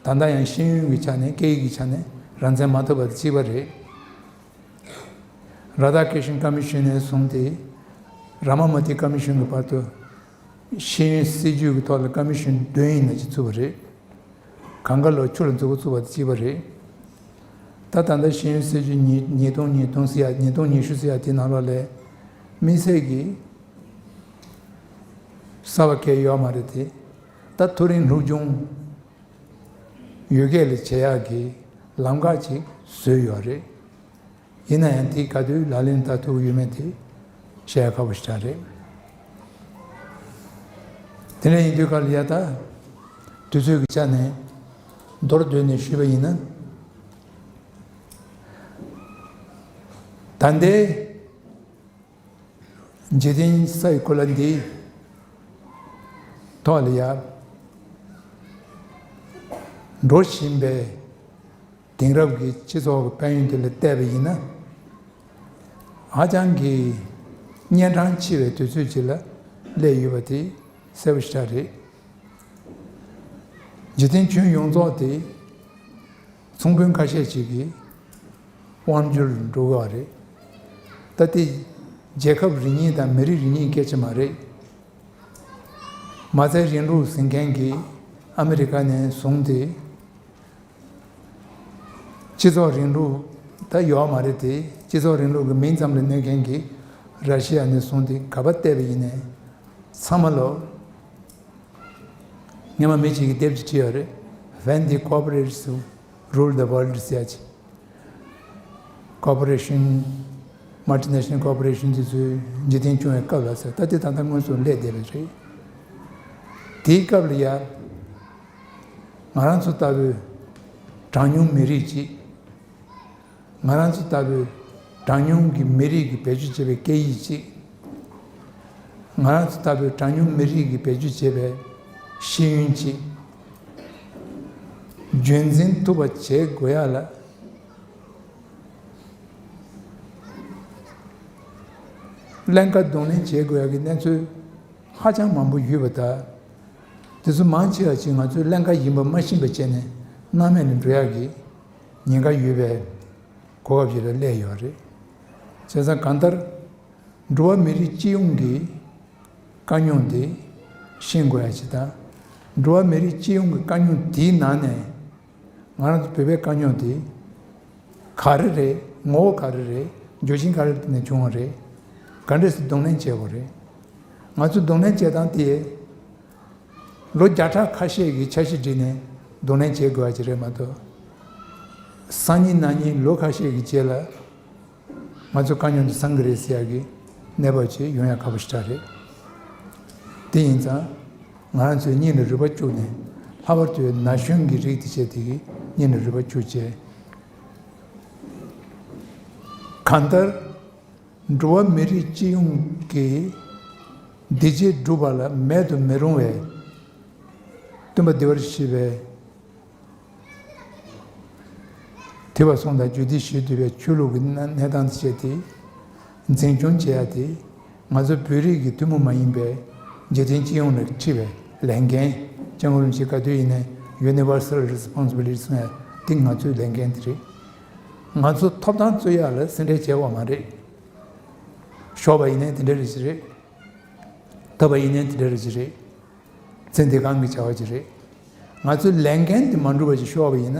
ད་ལྟ་ཡང་ཤེས་ཡོན་གྱི་ཆ་ནས་སྐད་ཡིག་གི་ཆ་ནས་རང་བཙན་མ་ཐོབ་པ་དེ་གཅིག་པ་རེད། རཱ་དྷ་ཀྲི་ཤན་ཀོ་མི་ཤོན་ནས་བཟུང་སྟེ་ར་མ་མུ་ཏི་ཀོ་མི་ཤོན་གྱི་བར་དུ་ཤེས་ཡོན་སྲིད་བྱུས་ཀྱི་ཐོག་ལ་ཀོ་མི་ཤོན་བདུན་ཡིན་ན་ཅིག་བཙུགས་པ་རེད། གང་ག་ལོ་ཆུ་ལ་མཛུབ་གུ་བཙུགས་པ་དང་གཅིག་པ་རེད། ད་ད་ལྟ་ཤེས་ཡོན་སྲིད་བྱུས་ཉིས་ཉིས་སྟོང་ཉིས་སྟོང་ཟེར་ཡ་ཉིས་སྟོང་ཉི་ཤུ་ཟེར་ཡ་དེའི་ནང་ལོགས་ལ་དམིགས་བསལ་གྱི་གསར་པ་གང་ཡང་ཡོད་མ་རེད་དེ། ད་མཐོ་རིམ་སློབ་སྦྱོང་ཡོད་སྐད་ལ་བྱེད་ཡག་གི་ལམ་ཁ་ཅིག་བཟོས་ཡོད་རེད། ཡིན་ན་ཡང་དེ་ག་དུས་ལག་ལེན་བསྟར་ཐུབ་ཡོད་མེད་དེ་བཤད་ཡ་ཁག་པོ་ཞིག་རེད། དེ་འདྲ་ཡིན་དུས་ག་ལ་ཡ་ད་དུས་ཚོད་ཀྱི་ཆ་ནས་ མདོར་བསྡུས་ནས་ཞུས་པ་ཡིན་ན། ད་ལྟའི་འཇིག་རྟེན་ས་ཡི་གོ་ལ་འདིའི་ཐོག་ལ་ཡར་འགྲོ་བཞིན་པའི་དེང་རབས་ཀྱི་སྤྱི་ཚོགས་ཀྱི་དཔལ་ཡོན་དེ་ལ་བལྟས་པ་ཡིན་ན། ཧ་ཅང་གི་གཉན་འཕྲང་ཆེ་བའི་དུས་ཚོད་ཅིག་ལ་སླེབས་ཡོད་པ་དེ་གསལ་པོ་ཞེ་དྲག་རེད། འཇིག་རྟེན་ཁྱོན་ཡོངས་རྫོགས་དེ་ཚོང་དཔོན་ཁ་ཤས་ཅིག་གི་དབང་སྒྱུར་འགྲོ་གི་རེད། ད་དེ་རྒྱལ་ཁབ་རེ་གཉིས་དང་མི་རིགས་རེ་གཉིས་སྐད་ཆ་མ་རེད། མ་རྩའི་རིང་ལུགས་ཟིན་མཁན་གྱི་ཨ་མི་རི་ཀ་ནས་བཟུང་སྟེ། སྤྱི་ཚོགས་རིང་ལུགས་ད་ཡོད་མ་རེད་དེ། སྤྱི་ཚོགས་རིང་ལུགས་ཀྱི་མིང་ཙམ་ལ་གནོད་མཁན་གྱི་ར་ཤི་ཡ་ནས་བཟུང་སྟེ་ག་པར་བལྟས་པ་ཡིན་ནའི་ཚང་མ་ལོ། སྔོན་མ་མི་གཅིག་གིས་དེབ་ཅིག་བྲིས་ཡོད་རེད། When the corporates rule the world ཟེར་ཡ་ཅིག། Corporation, multinational corporation དེ་ཚོས་འཇིག་རྟེན་སྐྱོང་བའི་སྐབས་ལ་ཟེར། ད་དེ་ད་ལྟ་དངོས་སུ་སླེབས་བསྡད་པ་རེད། དེའི་སྐབས་ལ་ཡ། ང་རང་ཚོ་ལྟ་བུའི་གྲངས་ཉུང་མི་རིགས་ཅིག། ང་རང་ཚོ་ལྟ་བུའི་གྲངས་ཉུང་གི་མི་རིགས་ཀྱིས་བེད་སྤྱོད་བྱེད་པའི་སྐད་ཡིག་ཅིག། ང་རང་ཚོ་ལྟ་བུའི་གྲངས་ཉུང་མི་རིགས་ཀྱིས་བེད་སྤྱོད་བྱེད་པའི་ཤེས་ཡོན་ཅིག། རྒྱུན་འཛིན་ཐུབ་པ་བྱེད་དགོས་ཡ་ལ། ཀླན་ཀ་གདོང་ལེན་བྱེད་དགོས་ཡ་གི་གནས་ཚུལ་ཧ་ཅང་མང་པོ་ཡོད་པ་དང་། དེ་ཚོ་མང་ཆེ་བ་ཅིག་ང་ཚོས་ཀླན་ཀ་ཡིན་པ་མ་ཤེས་པ་བྱས་ནས་སྣང་མེད་ནས་འགྲོ་ཡ་གི་ཉེན་ཁ་ཡོད་པའི་གོ་སྐབས་ཤིག་ལ་སླེབས་ཡོད་རེད། བྱས་ཙང་གང་ལྟར། འགྲོ་བ་མི་རིགས་སྤྱི་ཡོངས་ཀྱི་དཀའ་རྙོག་འདི་ཤེས་དགོས་ཡ་ཅིག་དང་། འགྲོ་བ་མི་རིགས་སྤྱི་ཡོངས་ཀྱི་དཀའ་རྙོག་དེའི་ནང་ནས་ང་རང་ཚོ་བོད་པའི་དཀའ་རྙོག་དེ་ག་རེ་རེད། ངོ་བོ་ག་རེ་རེད། རྒྱུ་རྐྱེན་ག་རེ་ནས་བྱུང་བ་རེད། ག་འདྲས་སེ་གདོང་ལེན་བྱེད་དགོས་རེད། ང་ཚོས་གདོང་ལེན་བྱེད་སྟངས་དེ་ལོ་བརྒྱ་ཕྲག་ཁ་ཤས་ཀྱི་འཆར་གཞི་བསྒྲིགས་ནས་གདོང་ལེན་བྱེད་དགོས་པ་ཅིག་རེད་མ་གཏོགས། སང་ཉིན་གནངས་ཉིན་ལོ་ཁ་ཤས་ཀྱི་རྗེས་ལ། ང་ཚོ་དཀའ་རྙོག་འདི་སངས་ཀྱི་རེད་ཟེར་ཡག་གི་གནས་བབ་ཅིག་ཡོང་ཡག་ཁག་པོ་ཞེ་དྲག་རེད། དེ་ཡིན་ཙང་། ང་རང་ཚོས་སྙིང་ལ་རུས་པ་བཅུག་ནས་ལྷག་པར་དུ་ན་གཞོན་གྱི་རིགས་དེ་བྱས་དེ་གི་སྙིང་ལ་རུས་པ་བཅུག་བྱས། གང་ལྟར། འགྲོ་བ་མི་རིགས་སྤྱི་ཡོངས་ཀྱི་བདེ་སྐྱིད་སྒྲུབ་པ་ལ་མེད་དུ་མི་རུང་བའི་སྟོན་པ་བདེ་བར་གཤེགས་པའི། ཐོས་པ་གསུམ་དང་རྒྱུད་སྡེ་བཞིས་བསྡུས་པའི་ཆོས་ལུགས་ཀྱི་གནས་སྟངས་དེ་བྱས་ཏེ། འཛིན་སྐྱོང་བྱེད་ཡ་དེ་ང་ཚོ་བོད་རིགས་ཀྱི་ཐུན་མོང་མ་ཡིན་པའི་འཇིག་རྟེན་སྤྱི་ཡོངས་ལ་འཁྲི་བའི་ལས་འགན། སྐྱབས་མགོན་རིན་པོ་ཆེས་ག་དུས་ཡིན་ནའི་Universal Responsibility གསུང་ཡ་དེ་ང་ཚོའི་ལས་འགན་དེ་རེད། ང་ཚོ་ཐོབ་ཐང་རྩོད་ཡ་ལ་སེམས་ཁྲལ་བྱེད་དགོས་མ་རེད། ཤོར་བ་ཡིན་ནའི་དེ་འདྲ་རེད་ཅི་རེད། ཐོབ་པ་ཡིན་ནའི་དེ་འདྲ་རེད་ཅི་རེད། ཚེ་འདི་གང་གི་བྱ་བ་ཅིག་རེད། ང་ཚོའི་ལས་འགན་དེ་མ་འགྲུབ་པ་ཅིག་ཤོར་བ་ཡིན་ན།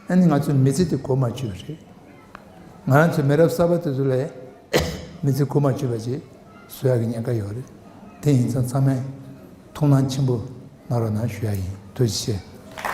ཨ་ནི་ང་ཚོའི་མི་ཚེ་དེ་གོ་མ་ཆོད་པ་རེད། ང་རང་ཚོའི་མི་རབས་གསར་པ་དེ་ཚོ་ལ་མི་ཚེ་གོ་མ་ཆོད་པ་ཅིག་བཟོ་ཡག་གི་ཉེན་ཁ་ཡོད་རེད། དེ་ཡིན་ཙང་ཚང་མས་ཐུགས་སྣང་ཆེན་པོ་གནང་རོགས་གནང་ཞུ་ཡ་ཡིན། ཐུགས་རྗེ་ཆེ།